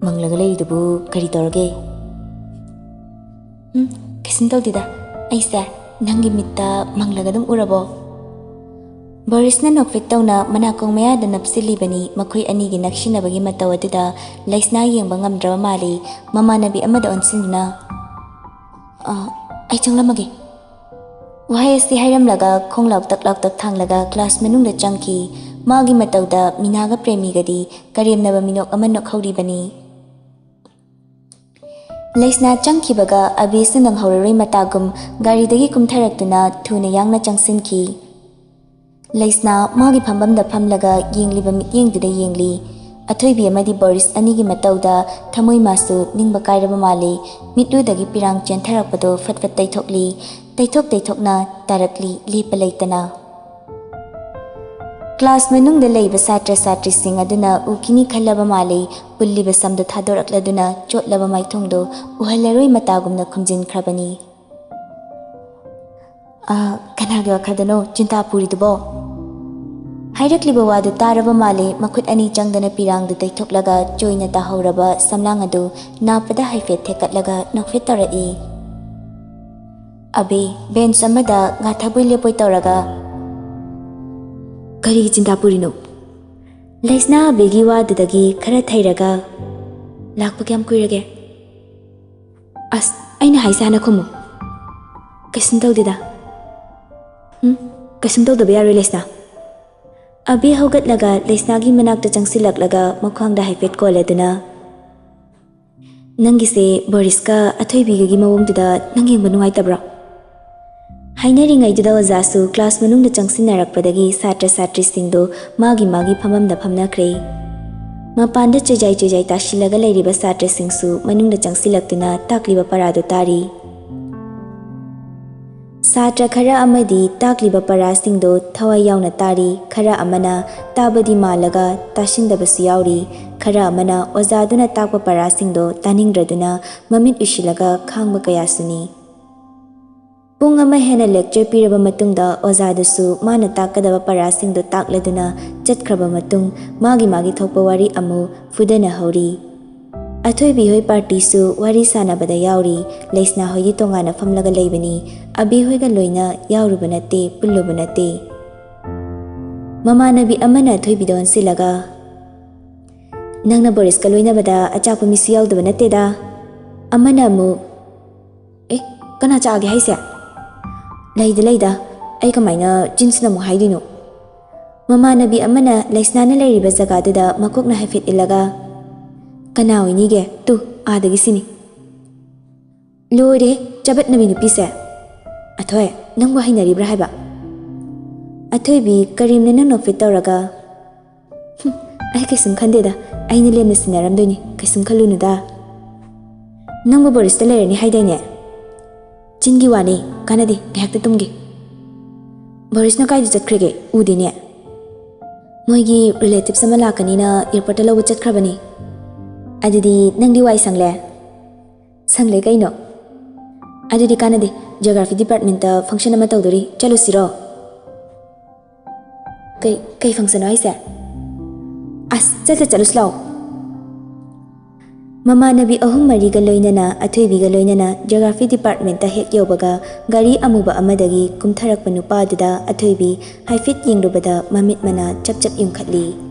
"ꯃꯪꯂꯒ ꯂꯩꯔꯤꯗꯨꯕꯨ ꯀꯔꯤ ꯇꯧꯔꯒꯦ?" "ꯎꯝ, ꯀꯩꯁꯨꯝ ꯇꯧꯗꯦꯗ꯫ ꯑꯩꯁꯦ ꯅꯪꯒꯤ ꯃꯤꯠꯇ ꯃꯪꯂꯒ ꯑꯗꯨꯝ ꯎꯔꯕꯣ?" ꯕꯣꯔꯤꯁꯅ ꯅꯣꯛꯐꯦꯠ ꯇꯧꯅ ꯃꯅꯥꯀꯣꯡ ꯃꯌꯥꯗ ꯅꯞꯁꯤꯜꯂꯤꯕꯅꯤ꯫ ꯃꯈꯣꯏ ꯑꯅꯤꯒꯤ ꯅꯛꯁꯤꯟꯅꯕꯒꯤ ꯃꯇꯧ ꯑꯗꯨꯗ ꯂꯩꯁꯅꯥ ꯌꯦꯡꯕ ꯉꯝꯗ꯭ꯔꯕ ꯃꯥꯜꯂꯤ꯫ ꯃꯃꯥꯟꯅꯕꯤ ꯑꯃꯗ ꯑꯣꯟꯁꯤꯟꯗꯨꯅ, "ꯑ, ꯑꯩ ꯆꯪꯂꯝꯃꯒꯦ꯫" ꯋꯥꯍꯩ ꯑꯁꯤ ꯍꯥꯏꯔꯝꯂꯒ ꯈꯣꯡꯂꯥꯎ ꯇꯛ ꯂꯥꯎ ꯇꯛ ꯊꯥꯡꯂꯒ ꯀ꯭ꯂꯥꯁ ꯃꯅꯨꯡꯗ ꯆꯪꯈꯤ꯫ ꯃꯥꯒꯤ ꯃꯇꯧꯗ ꯃꯤꯅꯥꯒ ꯄ꯭ꯔꯦꯃꯤꯒꯗꯤ ꯀꯔꯦꯝꯅꯕ ꯃꯤꯅꯣꯛ ꯑꯃ ꯅꯣꯛꯍꯧꯔꯤꯕꯅꯤ꯫ ꯂꯩꯁꯅꯥ ꯆꯪꯈꯤꯕꯒ ꯑꯕꯤꯁꯨ ꯅꯪꯍꯧꯔꯔꯣꯏ ꯃꯇꯥꯒꯨꯝ ꯒꯥꯔꯤꯗꯒꯤ ꯀꯨꯝꯊꯔꯛꯇꯨꯅ ꯊꯨꯅ ꯌꯥꯡꯅ ꯆꯪꯁꯤꯟꯈꯤ꯫ ꯂꯩꯁꯅꯥ ꯃꯥꯒꯤ ꯐꯝꯐꯝꯗ ꯐꯝꯂꯒ ꯌꯦꯡꯂꯤꯕ ꯃꯤꯠꯌꯦꯡꯗꯨꯗ ꯌꯦꯡꯂꯤ꯫ ꯑꯊꯣꯏꯕꯤ ꯑꯃꯗꯤ ꯕꯣꯔꯤꯁ ꯑꯅꯤꯒꯤ ꯃꯇꯧꯗ ꯊꯃꯣꯏ ꯃꯥꯁꯨ ꯅꯤꯡꯕ ꯀꯥꯏꯔꯕ ꯃꯥꯜꯂꯤ꯫ ꯃꯤꯠꯂꯨꯗꯒꯤ ꯄꯤꯔꯥꯡ ꯆꯦꯟꯊꯔꯛꯄꯗꯣ ꯐꯠ ꯐꯠ ꯇꯩꯊꯣꯛꯂꯤ꯫ ꯇꯩꯊꯣꯛ ꯇꯩꯊꯣꯛꯅ ꯇꯥꯔꯛꯂꯤ ꯂꯦꯞꯄ ꯂꯩꯇꯅ꯫ ꯀ꯭ꯂꯥꯁ ꯃꯅꯨꯡꯗ ꯂꯩꯕ ꯁꯥꯇ꯭ꯔ ꯁꯥꯇ꯭ꯔꯤꯁꯤꯡ ꯑꯗꯨꯅ ꯎꯈꯤꯅꯤ ꯈꯜꯂꯕ ꯃꯥꯜꯂꯤ꯫ ꯄꯨꯜꯂꯤꯕ ꯁꯝꯗꯨ ꯊꯥꯗꯣꯔꯛꯂꯗꯨꯅ ꯆꯣꯠꯂꯕ ꯃꯥꯏꯊꯣꯡꯗꯣ ꯎꯍꯜꯂꯔꯣꯏ ꯃꯇꯥꯒꯨꯝꯅ ꯈꯨꯝꯖꯤꯟꯈ꯭ꯔꯕꯅꯤ꯫ "ꯑ, ꯀꯅꯥꯒꯤ ꯋꯥꯈꯜꯗꯅꯣ ꯆꯤꯟꯇꯥ ꯄꯨꯔꯤꯗꯨꯕꯣ?" ꯍꯥꯏꯔꯛꯂꯤꯕ ꯋꯥꯗꯨ ꯇꯥꯔꯕ ꯃꯥꯜꯂꯤ꯫ ꯃꯈꯨꯠ ꯑꯅꯤ ꯆꯪꯗꯅ ꯄꯤꯔꯥꯡꯗꯨ ꯇꯩꯊꯣꯛꯂꯒ ꯆꯣꯏꯅ ꯇꯥꯍꯧꯔꯕ ꯁꯝꯂꯥꯡ ꯑꯗꯨ ꯅꯥꯞꯄꯗ ꯍꯥꯏꯐꯦꯠ ꯊꯦꯛꯀꯠꯂꯒ ꯅꯣꯛꯐꯦꯠ ꯇꯧꯔꯛꯏ꯫ ꯑꯕꯤ, ꯕꯦꯟꯆ ꯑꯃꯗ ꯉꯥꯊꯕꯣꯏ ꯂꯦꯞꯄꯣꯏ ꯇꯧꯔꯒ, "ꯀꯔꯤꯒꯤ ꯆꯤꯟꯇꯥ ꯄꯨꯔꯤꯅꯣ?" ꯂꯩꯁꯅꯥ ꯑꯕꯤꯒꯤ ꯋꯥꯗꯨꯗꯒꯤ ꯈꯔ ꯊꯩꯔꯒ, "ꯂꯥꯛꯄ ꯀꯌꯥꯝ ꯀꯨꯏꯔꯒꯦ?" "ꯑꯁ, ꯑꯩꯅ ꯍꯥꯏꯁꯦ ꯍꯥꯟꯅ ꯈꯨꯝꯃꯨ꯫" "ꯀꯩꯁꯨꯝ ꯇꯧꯗꯦꯗ꯫" "ꯎꯝ, ꯀꯩꯁꯨꯝ ꯇꯧꯗꯕ ꯌꯥꯔꯣꯏ ꯂꯩꯁꯅꯥ꯫" ꯑꯕꯤ ꯍꯧꯒꯠꯂꯒ ꯂꯩꯁꯅꯥꯒꯤ ꯃꯅꯥꯛꯇ ꯆꯪꯁꯤꯜꯂꯛꯂꯒ ꯃꯈ꯭ꯋꯥꯡꯗ ꯍꯥꯏꯐꯦꯠ ꯀꯣꯜꯂꯗꯨꯅ, "ꯅꯪꯒꯤꯁꯦ ꯕꯣꯔꯤꯁꯀ ꯑꯊꯣꯏꯕꯤꯒꯒꯤ ꯃꯑꯣꯡꯗꯨꯗ ꯅꯪ ꯌꯦꯡꯕ ꯅꯨꯡꯉꯥꯏꯇꯕ꯭ꯔꯣ?" ꯍꯥꯏꯅꯔꯤꯉꯩꯗꯨꯗ ꯑꯣꯖꯥꯁꯨ ꯀ꯭ꯂꯥꯁ ꯃꯅꯨꯡꯗ ꯆꯪꯁꯤꯟꯅꯔꯛꯄꯗꯒꯤ ꯁꯥꯇ꯭ꯔ ꯁꯥꯇ꯭ꯔꯤꯁꯤꯡꯗꯨ ꯃꯥꯒꯤ ꯃꯥꯒꯤ ꯐꯝꯐꯝꯗ ꯐꯝꯅꯈ꯭ꯔꯦ꯫ ꯃꯄꯥꯟꯗ ꯆꯣꯏꯖꯥꯏ ꯆꯣꯏꯖꯥꯏ ꯇꯥꯁꯤꯜꯂꯒ ꯂꯩꯔꯤꯕ ꯁꯥꯇ꯭ꯔꯁꯤꯡꯁꯨ ꯃꯅꯨꯡꯗ ꯆꯪꯁꯤꯜꯂꯛꯇꯨꯅ ꯇꯥꯛꯂꯤꯕ ꯄꯔꯥꯗꯨ ꯇꯥꯔꯤ꯫ ꯁꯥꯇ꯭ꯔ ꯈꯔ ꯑꯃꯗꯤ ꯇꯥꯛꯂꯤꯕ ꯄꯔꯥꯁꯤꯡꯗꯨ ꯊꯋꯥꯏ ꯌꯥꯎꯅ ꯇꯥꯔꯤ, ꯈꯔ ꯑꯃꯅ ꯇꯥꯕꯗꯤ ꯃꯥꯜꯂꯒ ꯇꯥꯁꯤꯟꯗꯕꯁꯨ ꯌꯥꯎꯔꯤ, ꯈꯔ ꯑꯃꯅ ꯑꯣꯖꯥꯗꯨꯅ ꯇꯥꯛꯄ ꯄꯔꯥꯁꯤꯡꯗꯨ ꯇꯥꯅꯤꯡꯗ꯭ꯔꯗꯨꯅ ꯃꯃꯤꯠ ꯎꯏꯁꯤꯜꯂꯒ ꯈꯥꯡꯕ ꯀꯌꯥꯁꯨꯅꯤ꯫ ꯄꯨꯡ ꯑꯃ ꯍꯦꯟꯅ lecture ꯄꯤꯔꯕ ꯃꯇꯨꯡꯗ ꯑꯣꯖꯥꯗꯨꯁꯨ ꯃꯥꯅ ꯇꯥꯛꯀꯗꯕ ꯄꯔꯥꯁꯤꯡꯗꯨ ꯇꯥꯛꯂꯗꯨꯅ ꯆꯠꯈ꯭ꯔꯕ ꯃꯇꯨꯡ, ꯃꯥꯒꯤ ꯃꯥꯒꯤ ꯊꯣꯛꯄ ꯋꯥꯔꯤ ꯑꯃꯨꯛ ꯐꯨꯗꯅꯍꯧꯔꯤ꯫ ꯑꯊꯣꯏꯕꯤ ꯍꯣꯏ partyꯁꯨ ꯋꯥꯔꯤ ꯁꯥꯟꯅꯕꯗ ꯌꯥꯎꯔꯤ꯫ ꯂꯩꯁꯅꯥ ꯍꯣꯏꯗꯤ ꯇꯣꯉꯥꯟꯅ ꯐꯝꯂꯒ ꯂꯩꯕꯅꯤ꯫ ꯑꯕꯤ ꯍꯣꯏꯒ ꯂꯣꯏꯅ ꯌꯥꯎꯔꯨꯕ ꯅꯠꯇꯦ, ꯄꯨꯜꯂꯨꯕ ꯅꯠꯇꯦ꯫ ꯃꯃꯥꯟꯅꯕꯤ ꯑꯃꯅ ꯑꯊꯣꯏꯕꯤꯗ ꯑꯣꯟꯁꯤꯜꯂꯒ, "ꯅꯪꯅ ꯕꯣꯔꯤꯁꯀ ꯂꯣꯏꯅꯕꯗ ꯑꯆꯥꯛꯄ ꯃꯤꯁꯨ ꯌꯥꯎꯗꯕ ꯅꯠꯇꯦꯗ?" ꯑꯃꯅ ꯑꯃꯨꯛ, "ꯑꯦ, ꯀꯅꯥ ꯆꯥꯛꯑꯒꯦ ꯍꯥꯏꯁꯦ?" "ꯂꯩꯗ ꯂꯩꯗ, ꯑꯩ ꯀꯃꯥꯏꯅ ꯆꯤꯟꯁꯤꯅ ꯑꯃꯨꯛ ꯍꯥꯏꯗꯣꯏꯅꯣ?" ꯃꯃꯥꯟꯅꯕꯤ ꯑꯃꯅ ꯂꯩꯁꯅꯥꯅ ꯂꯩꯔꯤꯕ ꯖꯒꯥꯗꯨꯗ ꯃꯀꯣꯛꯅ ꯍꯥꯏꯐꯦꯠ ꯏꯜꯂꯒ, "ꯀꯅꯥ ꯑꯣꯏꯅꯤꯒꯦ? ꯇꯨ, ꯑꯥꯗꯒꯤ ꯁꯤꯅꯤ꯫" "ꯂꯣꯏꯔꯦ, ꯆꯕꯠꯅꯕꯤ ꯅꯨꯄꯤꯁꯦ꯫ ꯑꯊꯣꯏ, ꯅꯪꯕꯨ ꯍꯩꯅꯔꯤꯕ꯭ꯔꯥ ꯍꯥꯏꯕ?" ꯑꯊꯣꯏꯕꯤ ꯀꯔꯤꯝꯅ ꯅꯪ ꯅꯣꯛꯐꯦꯠ ꯇꯧꯔꯒ, "ꯍꯨꯝ, ꯑꯩ ꯀꯩꯁꯨꯝ ꯈꯟꯗꯦꯗ, ꯑꯩꯅ ꯂꯦꯝꯅ ꯁꯤꯟꯅꯔꯝꯗꯣꯏꯅꯤ, ꯀꯩꯁꯨꯝ ꯈꯜꯂꯨꯅꯨꯗ꯫ ꯅꯪꯕꯨ ꯕꯣꯔꯤꯁꯇ ꯂꯩꯔꯅꯤ ꯍꯥꯏꯗꯥꯏꯅꯦ?" "ꯆꯤꯟꯒꯤ ꯋꯥꯅꯤ, ꯀꯥꯟꯅꯗꯦ, ꯉꯥꯏꯍꯥꯛꯇ ꯇꯨꯝꯒꯦ꯫" "ꯕꯣꯔꯤꯁꯅ ꯀꯥꯏꯗ ꯆꯠꯈ꯭ꯔꯒꯦ? ꯎꯗꯦꯅꯦ꯫" "ꯃꯣꯏꯒꯤ relatives ꯑꯃ ꯂꯥꯛꯀꯅꯤꯅ airportꯇ ꯂꯧꯕ ꯆꯠꯈ꯭ꯔꯕꯅꯤ꯫" "ꯑꯗꯨꯗꯤ ꯅꯪꯗꯤ ꯋꯥꯏ ꯁꯪꯂꯦ꯫" "ꯁꯪꯂꯦ ꯀꯩꯅꯣ꯫" "ꯑꯗꯨꯗꯤ ꯀꯥꯟꯅꯗꯦ, geography departmentꯇ function ꯑꯃ ꯇꯧꯗꯣꯔꯤ, ꯆꯠꯂꯨꯁꯤꯔꯣ?" "ꯀꯩ, ꯀꯩ functionꯅꯣ ꯍꯥꯏꯁꯦ?" "ꯑꯁ, ꯆꯠꯇ ꯆꯠꯂꯨꯁꯤ ꯂꯥꯛꯑꯣ꯫" ꯃꯃꯥꯟꯅꯕꯤ ꯑꯍꯨꯝ ꯃꯔꯤꯒ ꯂꯣꯏꯅꯅ, ꯑꯊꯣꯏꯕꯤꯒ ꯂꯣꯏꯅꯅ geography departmentꯇ ꯍꯦꯛ ꯌꯧꯕꯒ, ꯒꯥꯔꯤ ꯑꯃꯨꯕ ꯑꯃꯗꯒꯤ ꯀꯨꯝꯊꯔꯛꯄ ꯅꯨꯄꯥꯗꯨꯗ ꯑꯊꯣꯏꯕꯤ ꯍꯥꯏꯐꯦꯠ ꯌꯦꯡꯂꯨꯕꯗ ꯃꯃꯤꯠ ꯃꯅꯥ ꯆꯞ ꯆꯞ ꯌꯨꯡꯈꯠꯂꯤ꯫